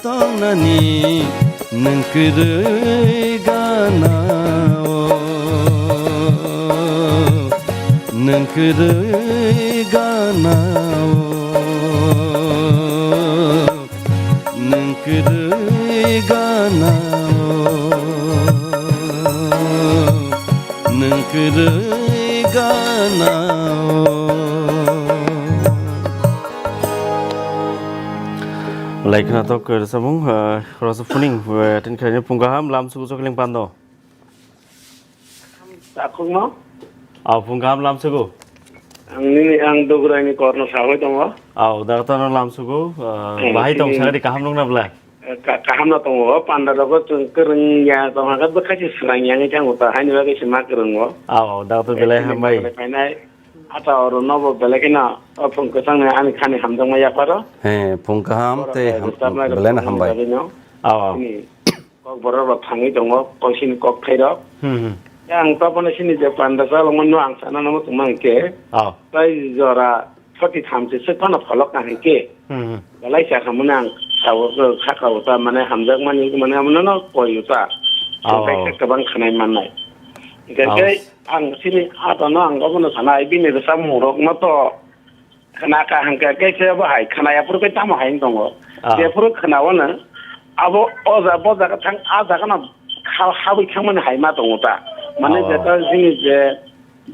tongnani nwng kwrwi gana o, nwng kwrwi gana o, nwng kwrwi gana o, nwng kwrwi gana o. Lai khwnathok, eh, samung, eh, khoroksa phuning, eh, tin khaini phung kaham lam sugu chokling pando. Takhukno? Aw, phung kaham lam sugu? Ang nini, ang Dograini korno sawi tongo. Aw, da tano lam sugu, eh, Hmm, bahai tong sini. Sagadi kaham nungna bla? Ka-, kaham no tongo, o panda rogo chwng kwrwng ya tong hakhe bwkha se swrang ya wngwi thango ta, haini bagwi se ma kwrwngo. Aw, aw, doctor belai hambai. Phainai ata oro nobo belai kheno o phung kwchang ni ani khani hamjakma yaparo. He, phung kaham tei ham-, belai no hambai. Aw, aw. Kokborok rok thangwi tongo, koisini kok thairok. Hmm, hmm. Yang tapono sini je panda chalokmano ang sana namo tongma hwnkhe. Aw. Tai jora forty tham se se phano pholok na hwnkhe. Hmm, hmm. Belai sa khamani ang sao kha kao ta mane hamjakmani mane amono no koi ta. Aw, aw. Kaisa kwbang khanai mannai. Hwnkhe ang sini atano ang obono sana ai bini rwchapmung rokno to khna ka hwnkhe kaisa bo hai khna ya phuru kai tamo hai tongo. Ah. Jephuru khna wano abo o ja-, bo jaga thang, a jaga no kha-, habwi thangmani hai ma tongo ta. Mane jeta jini je,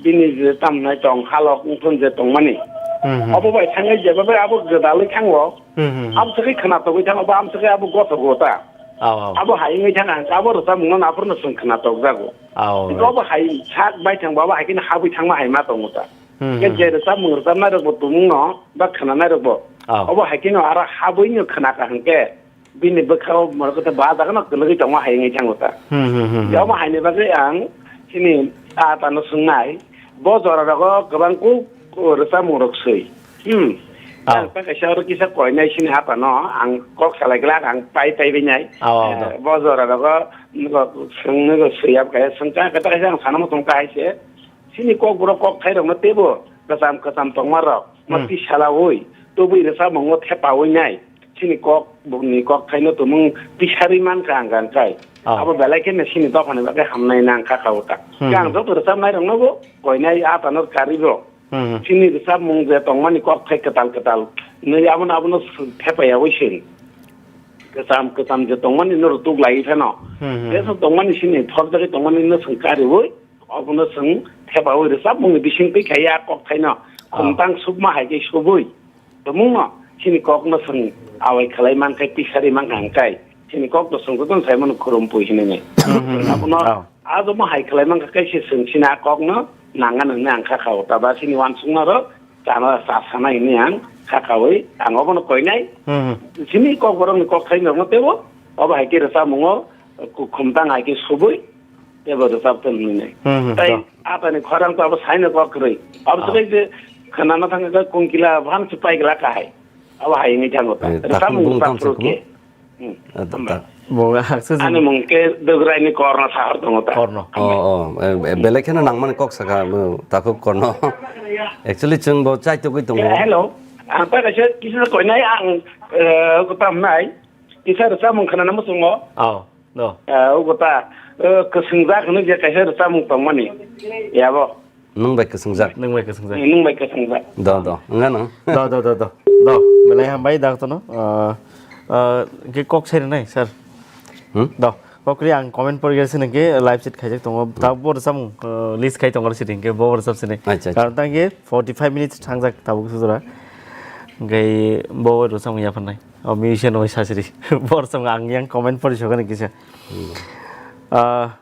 bini je tamnai tong halok wngthon je tongmani. Hmm, hmm. Abo bai thangwi jeba bai abo gwdalwi thango. Hmm, hmm, hmm. Amswkhe khna togwi thango, ba amswkhe abo gotogo ta. Aw, aw. Abo hai wngwi thang ang, abo rwchapmungno aphurno chwng khna tokjago. Aw. Abo hai sak bai thang, abo hai khe habwi thangma hai ma tongo ta. Hmm, hmm. Khe je rwchapmung rwchapnai rokbo tumungno ba khwnanai rokbo. Aw. Obo hai kheno aro habwino khna ka hwnkhe bini bwkhao morok khe ba jaga no kwlwgwi tongma hai wngwi thango ta. Hmm, hmm, hmm, hmm. Omo haini bagwi ang chini ata no swngnai, bo jora rogo kwbang kuk rwchapmung rok swi. Hmm. Aw. Ang ta kaisa oro kisa koinai sini ata no ang kok salai glak ang pai pai bai nai. Aw, aw, eh, bo jora rogo nugo swng nugo swi yab kaya swngcha khe ta kaisa ang sana muchung kahai se. Chini kokborok kokthai rokno teibo kwcham kwcham tongma rok no tisalawi tubui rwchapmungo thepawi nai. Chini kokborokni kokthaino tumung tisari mankha ang kha hwnkhe. Ah. Abo belai kheno chini dophani bagwi hamnai nang kha kha o ta. Hmm. Khe ang joto rwchapnai roknobo koinai atano karibo. Hmm. Chini rwchapmung je tongmani kokthai kwtal kwtal nwi abono abono thepayawi se. Kwcham kwcham je tongmani norok tuklaiwi phano. Hmm, hmm, hmm. Jesu tongmani chini thopjagwi tongmani no chwng kariwi. Obono chwng thepawi rwchapmungni bisingtwi khai a kokthaino khumtang sukma hai khe subui tongmungno chini kokno chwng awai khlai mankhe tisari mankha hwnkhe chini kokno chwng jotono saimano khurumphwi hinwi. Hmm, hmm, hmm. Abono ah, jomo hai khlai mankha khe se chwng chini a kokno nangan hwnwi ang kha kha o ta ba chini uansukmarok chana cha sana hinwi ang kha khawi ang obono koinai. Hmm, hmm. Chini kokborokni kokthaino teibo obo hai khe rwchapmungo khumtang hai khe subui. Teibo rwchap tong hinwi nai. Hmm, hmm, tei to. Atani khorang to abo saino kok kwrwi. Abo ah, swkhe je khwnana thangkha khe kungkila bhang se paigla kahai. Abo hai wngwi thango ta. Eh, rwchap takhuk mung bung rwchap tamo phuru se khe. Hmm. Ah, ta, ta. Bo hakse ani mung khe Dograini Korno sahar tongo ta. Korno. Oh, oh, eh, eh, belai kheno nangmani kok saka, bo takhuk Korno. Actually, chwng bo chaitugwi tongo. Eh, hello. Ang ta kaisa kisa koinai ang, eh, kwtam nai. Kisa rwchapmung khwnana muchungo. Oh. Do. Ah, obo ta, eh, kwswngjak hwnwi je kaisa rwchapmung tongmani. Yabo. Nwng bai kwswngjak. Nwng bai kwswngjak. Nwng bai kwswngjak. Do, do. Wngya nwng. Do, do, do, do. Do. Belai hambai da tono. Ah, ah, ke kok sai nai, sir. Hmm? Do. Kok ri ang comment por gese nang ke live chat khaijak tongo. Ta bo rwchapmung, eh, list khai tongo sini ke bo rwchap sini. Acha, acha. Karon tang ke forty five minutes thangjak tabuk sujura. Ngai bo rwchapmung ya phanai. O musician oi sasiri. Bor song ang yang comment pori sokani kisa. Hmm. Ah,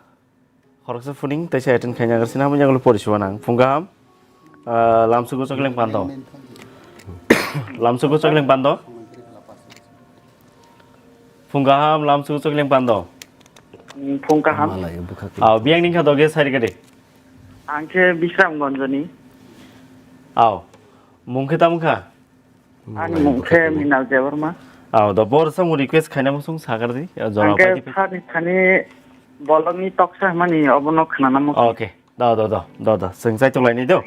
khoroksa phuning tei sa attend khaina agar sina hamya gulo pori suwa nang. Phung kaham. Ah, lamsugo chokleng pando. Lamsugo chokleng pando. Phung kaham, lamsugo chokleng pando. Hmm, phung kaham. Malai bwkhak. Ah, biyang ning kha doge sari gade. Ang khe Bisramganjni. Aw. Mung khe tamo kha? Ani mung khe Minal Debbarma. Aw, do bor samung request khaina muchung sagar di, jora pai di. Ang khe sani thani bolongni toksa hwnmani obono khwnana muchung. Okay, do, do, do, do, do, chwng chai tong laini do.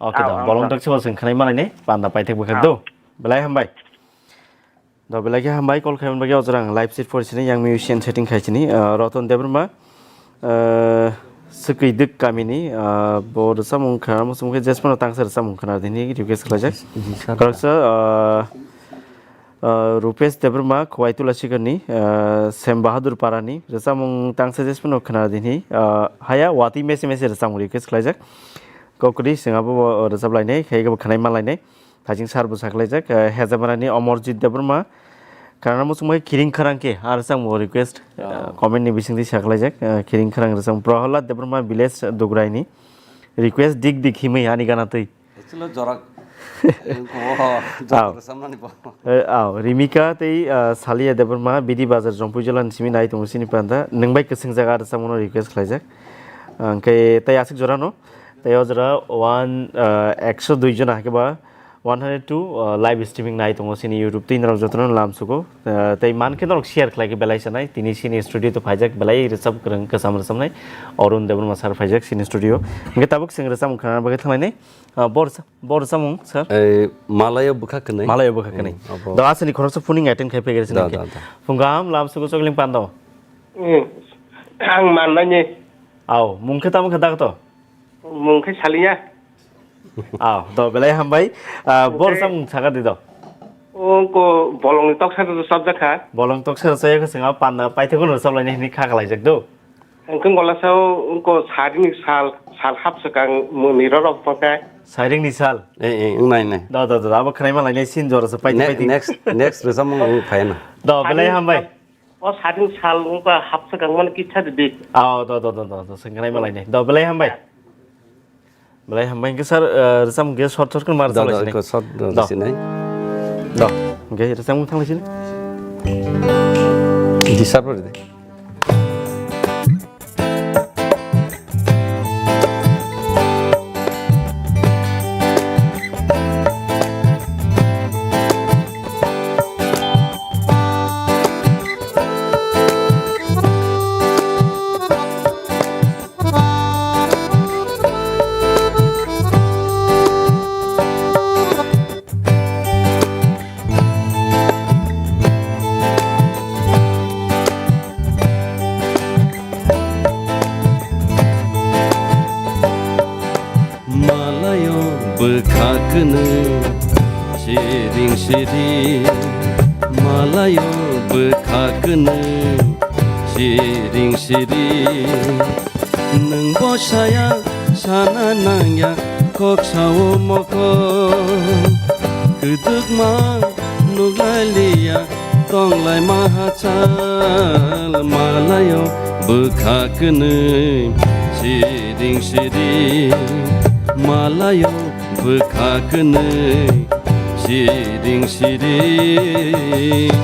Okay, do, bolong toksa bo chwng khwnai malaini, panda paithak bwkhak do. Belai hambai. Do belai khe hambai, call khaimani bagwi o jora ang live seat pori sini, yang musician setting khai sini, ah, Roton Debbarma, ah, Swkwi Dwk kamini, ah, bo rwchapmung khna, muchung khe Jasmine tangsa rwchapmung khna dini request khlaijak. Khoroksa, ah, ah, Rupesh Debbarma, Khowai Tulasigarni, ah, Sem Bahadur Parani, rwchapmung tangsa Jasmine khna dini, ah, haya watwi mese mese rwchapmung request khlaijak. Kokri sengabo bo rwchap lainai, khai bo khwnai ma lainai. Thajing sar bo saklaijak, eh, Hejamarani Omorjit Debbarma. Khana muchungma Kiring Kharang khe, ar chang bo request, eh, comment ni bisingtwi saklaijak, eh, Kiring Kharang rwchapmung Prahalad Debbarma village Dugraini. Request dik dik himwi ani gana twi. Actually, jora, Ang kho, Aw. Joto samani bo. Eh, aw, Rimika tei, ah, Salia Debbarma, Bidi Bazar, Jompuijala ni simi nai tongo chini panda. Nwng bai kwswng jaga rwchapmano request khlaijak. Hwnkhe tei aswk jora no, tei o jora one, ah, ekso dui jona, hakhe ba one hundred two, ah, live streaming nai tongo chini YouTube tei norok jotono lamsugo. Ah, tei mankhe norok share khlai khe belai sanai. Tini chini studio to phaijak belai rwchap kwrwng kwcham rwchapnai Arun Debbarma sir phaijak chini studio. Hwnkhe tabuk chwng rwchapmung khna bagwi thanglainai. Ah, bor sa-, bor samung, sir? Eh, Malayo bwkha kwnwi. Malayo bwkha kwnwi. Hmm, abo. Do aswkni khoroksa phuning attend khai phaikha Da, sini da, khe. Da. Phung kaham lamsugo chokling pando. Hmm. Ang manmani. Aw, mung khe tamo khe dakto? Mung khe Salia. Aw, do belai hambai. Ah, bor Mung khe samung saka di do. Ongko bolongni toksa do sabjakha. Bolong toksa saya khe swnga panda paithakno sablai ni hini kha khlaijak do. Hwnkhe gola sao wngkha sairingni sal, sal hap swkang mwnwi rw rok tongkha. Sairingni sal? Eh, eh, wngnai, wngnai. Da, da, da, abo khwnai ma lainai sin jora se paiti, ne-, paiti. Next, next rwchapmung wng phai na. Da, belai hambai. O sairing sal wngkha hap swkang mani kisa di di. Ah, da, da, da, da, da, se khwnai ma lainai. Da, belai hambai. Belai hambai hwnkhe sir, eh, rwchapmung khe short short khe ma Da, da, rwchapmung ko short Da. Rwchapmung sinai. Da. Hwnkhe rwchapmung thanglaisini. Di sir bo rwdi. Malayo bwkha kwnwi siring siring, malayo bwkha kwnwi siring siring. Nwng bo saya sana nangya kok sao mokol. Kwdwkma nuklailiya tonglai ma hachal. Malayo bwkha kwnwi siring siring, malayo bwkha kwnwi siring siring.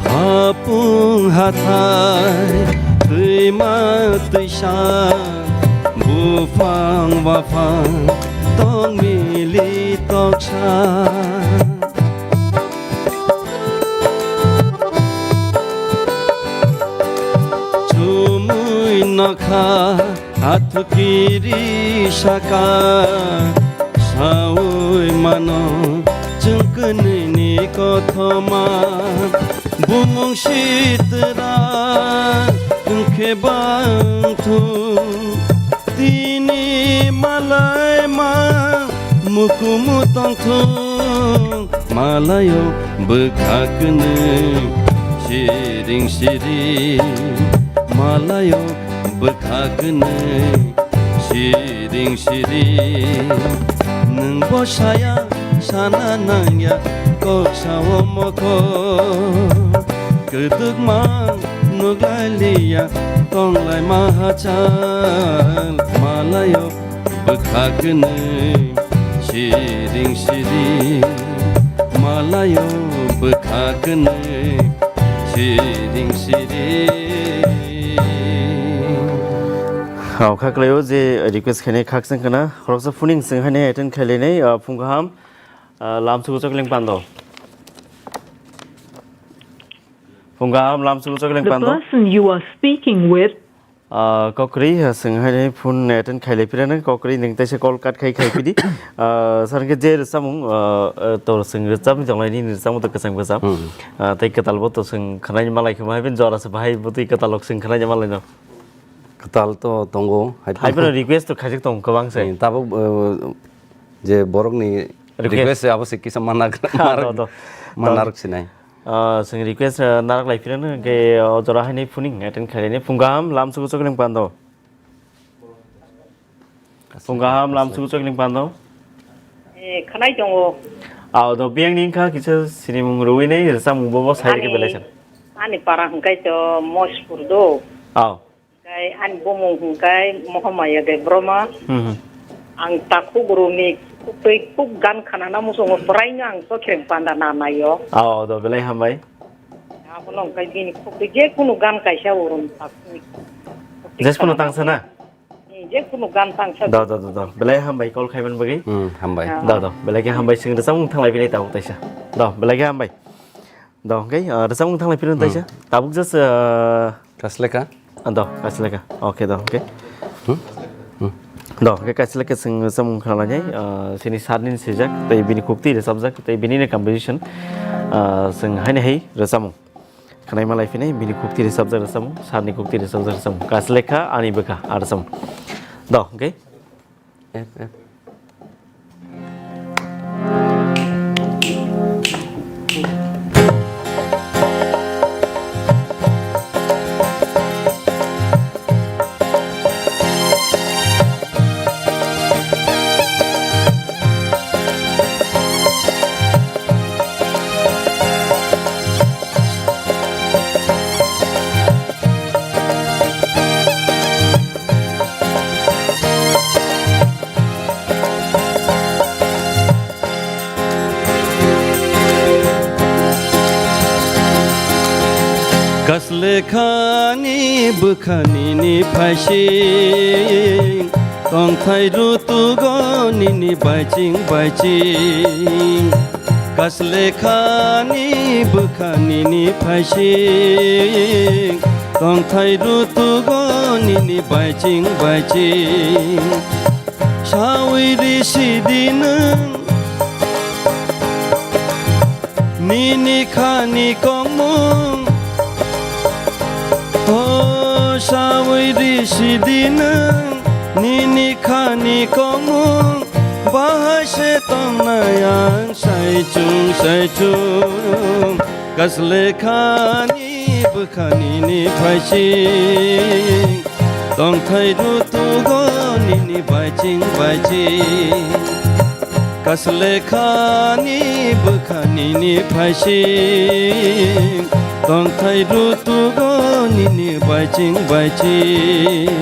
Hapung hathai twima twisa, buphang baphang tong mili toksa. Chumui nokha athukiri saka, saui mano chwng kwnwini kothoma. Bumung sitra wngkhe bangthung, tini malai ma mukumu tongthung. Malayo bwkha kwnwi siring siring, malayo bwkha kwnwi siring siring. Nwng bo saya sana nangya kok sao mokol. Kwdwkma nuklailiya tonglai ma hachal. Malayo bwkha kwnwi siring siring, malayo bwkha kwnwi siring siring. Hao kha kwlaio je request khainai khakchang khna, khoroksa phuning chwng haino attend khailainai, ah, phung kaham, ah, lamsugo chokling pando. Phung kaham lamsugo chokling pando. The person you are speaking with Ah, kokri, ah, chwng haino phone attend khailai phirano, kokri nwng teisa call cut khai khai phidi. Ah, sir, hwnkhe je rwchapmung, ah, ah, to chwng rwchapni tonglai nini rwchapmung to kwchang bwchap. Hmm. Ah, tei kwtal bo to chwng khwnaini malai khama, hai bini jora se bahai bo twi kwtal rok chwng khwnaini malai no. Kwtal to tongo, hai phano. Hai phano request to khaijak tongo kwbang se. Hmm, tabuk, uh, je borokni Request. Request abo se kisa manna, Ah, do, do. Manna rok sinai. Ah, chwng request, ah, narak lai phirano, hwnkhe o jora haini phuning attend khailani. Phung kaham, lam sugu chokling pando. Phung kaham, lam sugu chokling pando. Eh, khanai tongo. Ah, do biyang ni wngkha kisa sinimung rwui nai, rwchapmung bobo sai rwkhe Ani, belai san. Ani para hwnkhe to Mospur do. Ah. Hwnkhe ani bumung hwnkhe Mohamaya Debbarma. Hmm, hmm. Ang takhuk rumi khuk twi khuk gan khanana muchungo, bwraino ang chokhreng panda nanaio. Ah, do belai hambai. Abono hwnkhe bini khuk twi je kunu gan kaisa urum takhuk. Jes kunu tangsa na? Hmm, je kunu gan tangsa. Do, do, do, do. Belai hambai call khaiman bagwi. Hmm, hambai. Ah. Do, do. Belai khe hambai, chwng rwchapmung thanglai bini tabuk taisa. Do, belai khe hambai. Do, okay, ah, rwchapmung thanglai phirno taisa. Hmm. Tabuk just, ah, Kasleka? Ah, do, Kasleka. Okay, do, okay. Hmm? Hmm. Do, okay, Kasleka chwng rwchapmung khnalainai, ah, chini sir ni swijak, tei bini khukti rwchapjak, tei bini ni composition, ah, chwng haino hai rwchapmung. Khnaima lai phinai, bini khukti rwchapjak rwchapmung, sir ni khukti rwchapjak rwchapmung. Kasleka ani bwkha, ah, rwchapmung. Do, okay. F F. Kaslekhani bwkhani ni phaising, tongthai rutugo nini baiching baiching. Kaslekhani bwkhani ni phaising, tongthai rutugo nini baiching baiching. Sawi risi di nwng nini khani kongmung. O sawi risi di nwng nini khani kongmung. Bahai se tongnai ang saichung saichung. Kaslekhani bwkhani ni phaising, tongthai rutugo nini baiching baiching. Kaslekhani bwkhani ni phaising, tongthai rutugo nini baiching baiching.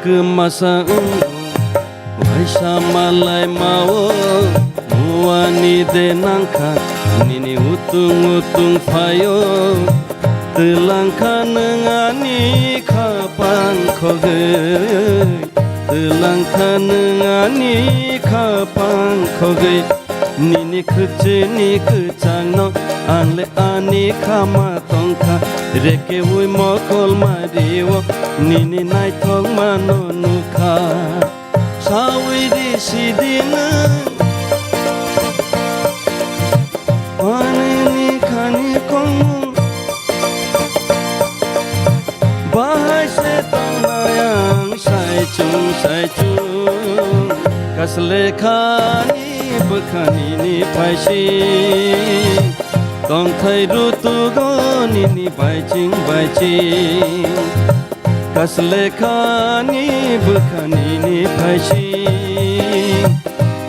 Kwma kwma sa wng, waisa malai mao, muani de nangkha, nini utung utung phaio. Twlangkha nwng ani khapang khogwi, twlangkha nwng ani khapang khogwi. Nini khwchwini kwchangno ang le ani khama tongkha, rekeui mokol mario nini naithokmano nukha. Sawi risi di nwng ani ni khani kongmung. Bahai se tongnai ang saichung saichung. Kaslekhani bwkhani ni phaising, tongthai rutugo nini baiching baiching. Kaslekhani bwkhani ni phaising,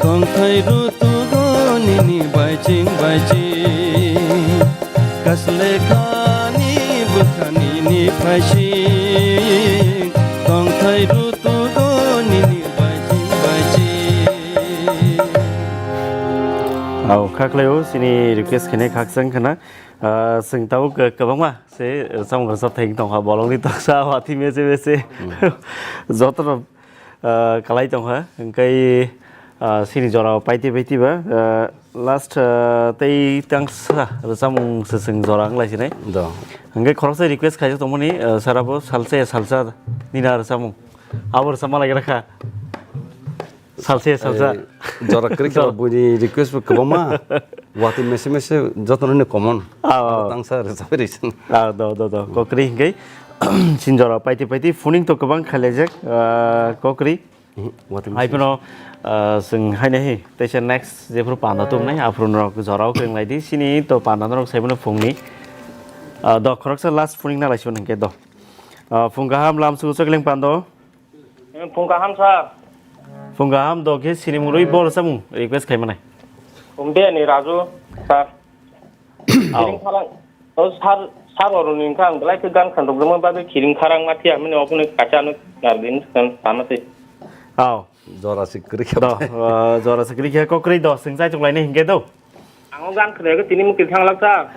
tongthai rutugo nini baiching baiching. Kaslekhani bwkhani ni phaising, tongthai rutugo nini baiching baiching. Au, khaklai o, chini request khainai khakchang khna. Ah, chwng tabuk, eh, kwbangma se, eh, samung rwchap thai tongkha, bolongni toksa, watwi mese mese. Hmm. Jotono, ah, kalai tongkha, hwnkhe, ah, sini jora paiti paiti ba, ah, last, ah, tei tangsa rwchapmung se chwng jora wng lai sinai. Do. Hwnkhe khoroksa request khaijak tongmani, ah, sir abo salsa ya salsa nini rwchapmung. Abo rwchapma lai kha. Salsa, salsa. Eh, jora kwrwi khe buini request bo kwbangma. Watwi mese mese jotono ni common. Ah, ah. Tangsa rwchapwi rwsing. Ah, do, do, do. Kokrwi hwnkhe, sini jora paiti paiti, phuning to kwbang khailajak, ah, kokrwi. Mhm, watwi mese mese. Hai phano, ah, chwng haino hi, teisa next jephru panda tongnai, aphuru norok jorao kwrwng lai di. Sini to panda norok sai phano phungni. Ah, do, khoroksa last phuning na lai sibon hwnkhe do. Ah, phung kaham lam sugu chokling pando. Hmm, phung kaham, sir. Phung kaham do khe sini murui bor samung request khai manai. Phung de ni Raju, sir. Au. Kiring kharang, o sir, sir oro ni kha ang belai khe gan khan rok rwma bagwi kiring kharang ma thia mani obo ni kacha no nardin kan tama se. Au. Jora se kwrwi khe. Do, ah, jora se kwrwi khe kokrwi do, swng chai chuk lai ni hingke do. Ang o gan khwnaikhe tini mukil thang lak ta.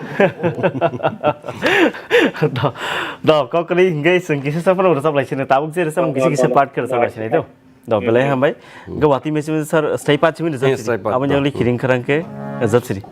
Do, do, kokrwi hingke chwng kisa sa phano rwchap lai sini, tabuk je rwchap kisa kisa part khe rwchap lai sini do. Do, belai hambai. Hingke watwi mese mese sir, stay part chimi rwchap sini. Stay part, abo nyangli kiring kharang khe rwchap sini.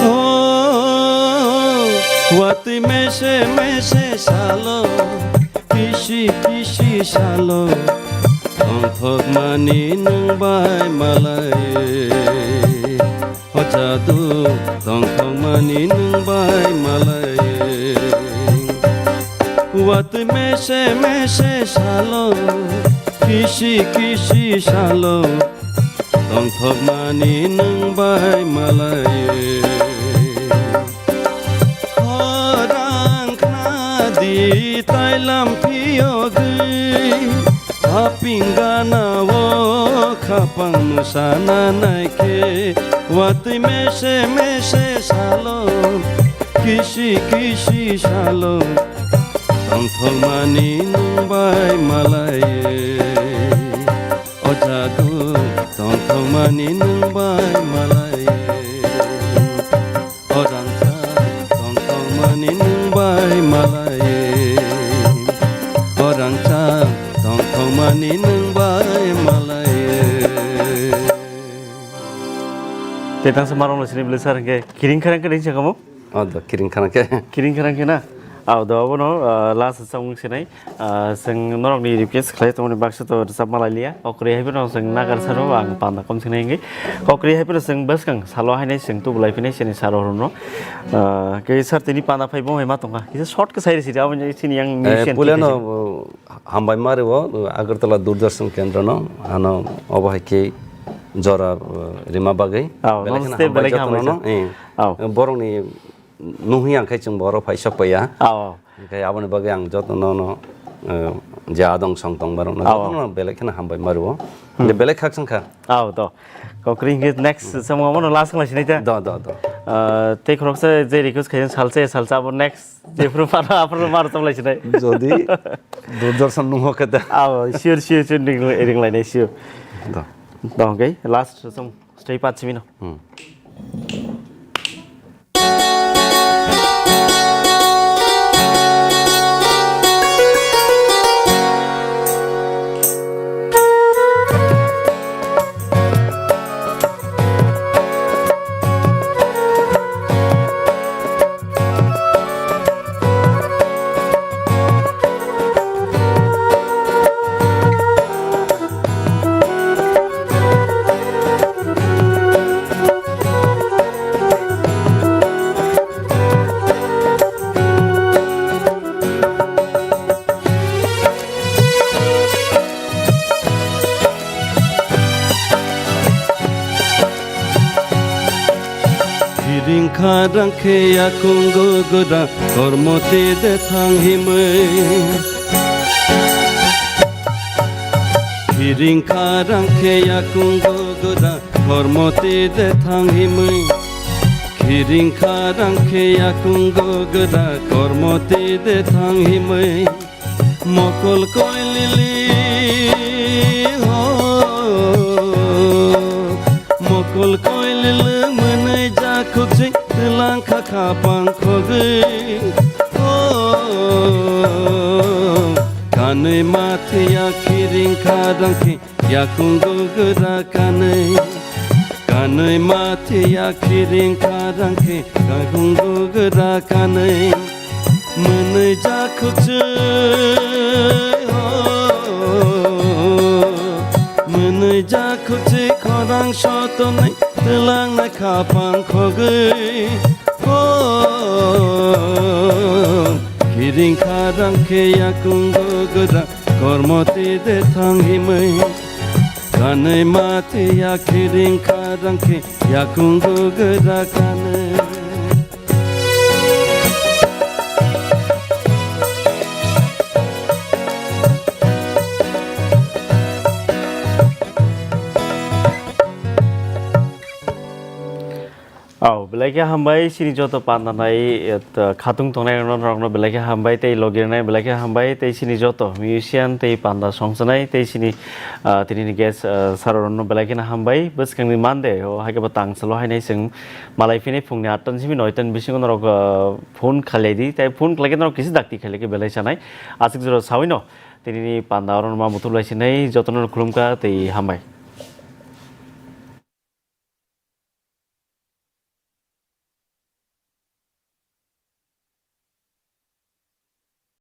Oh, watwi mese mese salo, kisi kisi salo, tongthok mani nwng bai malai. O jadu tongthokmani nwng bai malai. Watwi mese mese salo, kisi kisi salo, tongthokmani nwng bai malai. Khorang khna di tailam phiyogwi, haping gana o khapang mwsana naikhe, watwi mese mese salo, kisi kisi salo, tongthokmani nwng bai malai. O jagu tongthokmani nwng bai malai. O rangchak tongthokmani nwng bai malai. O rangchak tongthokmani nwng bai malai. Tei tangsa marong no sini bwlwi sar hwnkhe kiring kharang khe ring sakamo? O do, kiring kharang khe. Kiring kharang khe na? Ao do, abono, ah, last samung sinai. Ah, chwng norokni request khlai tongmani baksa to rwchapma lai liya. Kokrwi hai phano chwng nagar saro ang panda kom sinai wngwi. Kokrwi hai phano chwng bwskang salo hainai chwng tubulai phinai chini saro rwno. Ah, khe sir tini panda phai bo hai ma tongkha. Kisa short khe sai risi, abo chini yang Eh, musician puilano, khe uh, hambai ma rwo, uh, Agartala Doordarshan Kendra no, ano obo hai khe jora, uh, rima bagwi. Oh, belai kheno namaste, hambai belai jotono hambai no, sir. Eh. Oh. Borokni nunghi ang khe chwng borok phai sok paiya. Oh. Hingkhe aboni bagwi ang jotono no, eh, je adong song tong barok no, ah, jotono no belai kheno hambai ma rwo. Hmm. Je belai khak song kha. Ah, to. Kokrwi hingkhe next samung abono last wng lai sinai ta? Do, do, do. Ah, tei khoroksa je request khaijak salsa, salsa abo next jephru phano aphuru mar tong lai sinai. Jodi Doordarshan nung hokhe ta. Ah, sure, sure, sure, ring, ring lai nai, sure. Do. Do, hingkhe last samung stay pat simi no. Hmm. Kharang khe yakungo gwda kormo twi de thang himwi. Khiring kharang khe yakungo gwda kormo twi de thang himwi. Khiring kharang khe yakungo gwda kormo twi de thang himwi. Mokol koilili ho, mokol koilili mwnwi jakhukchi twlang kha khapang khogwi. Ho, kanwi mathiya khiring kharang khe yakungo gwda kanwi. Kanwi mathiya khiring kharang khe yakungo gwda kanwi. Mwnwi jakhukchi ho, mwnwi jakhukchi khorang sotonwi twlangnai khapang khogwi ho. Khiring kharang khe yakungo gwda kormo twi de thang himwi. Kanwi mathiya khiring kharang khe yakungo gwda kanwi. Au, belai khe hambai chini joto panda nai, eh, khatung tongnai rokno, rokno belai khe hambai tei logi rwnai belai khe hambai tei chini joto musician tei panda songchanai tei chini, ah, tini ni guest, ah, sir rokno belai kheno hambai. Bwskangni Monday o hai khe bo tang salo hainai chwng malai phini phungni atta ni simi noita ni bisingo norok, ah, phone khalai di, tei phone khlai khe norok kisa dakti khailai khe belai chanai. Aswk jora sawi no tini ni panda oro ma muthulai sinai jotono khulumkha tei hambai.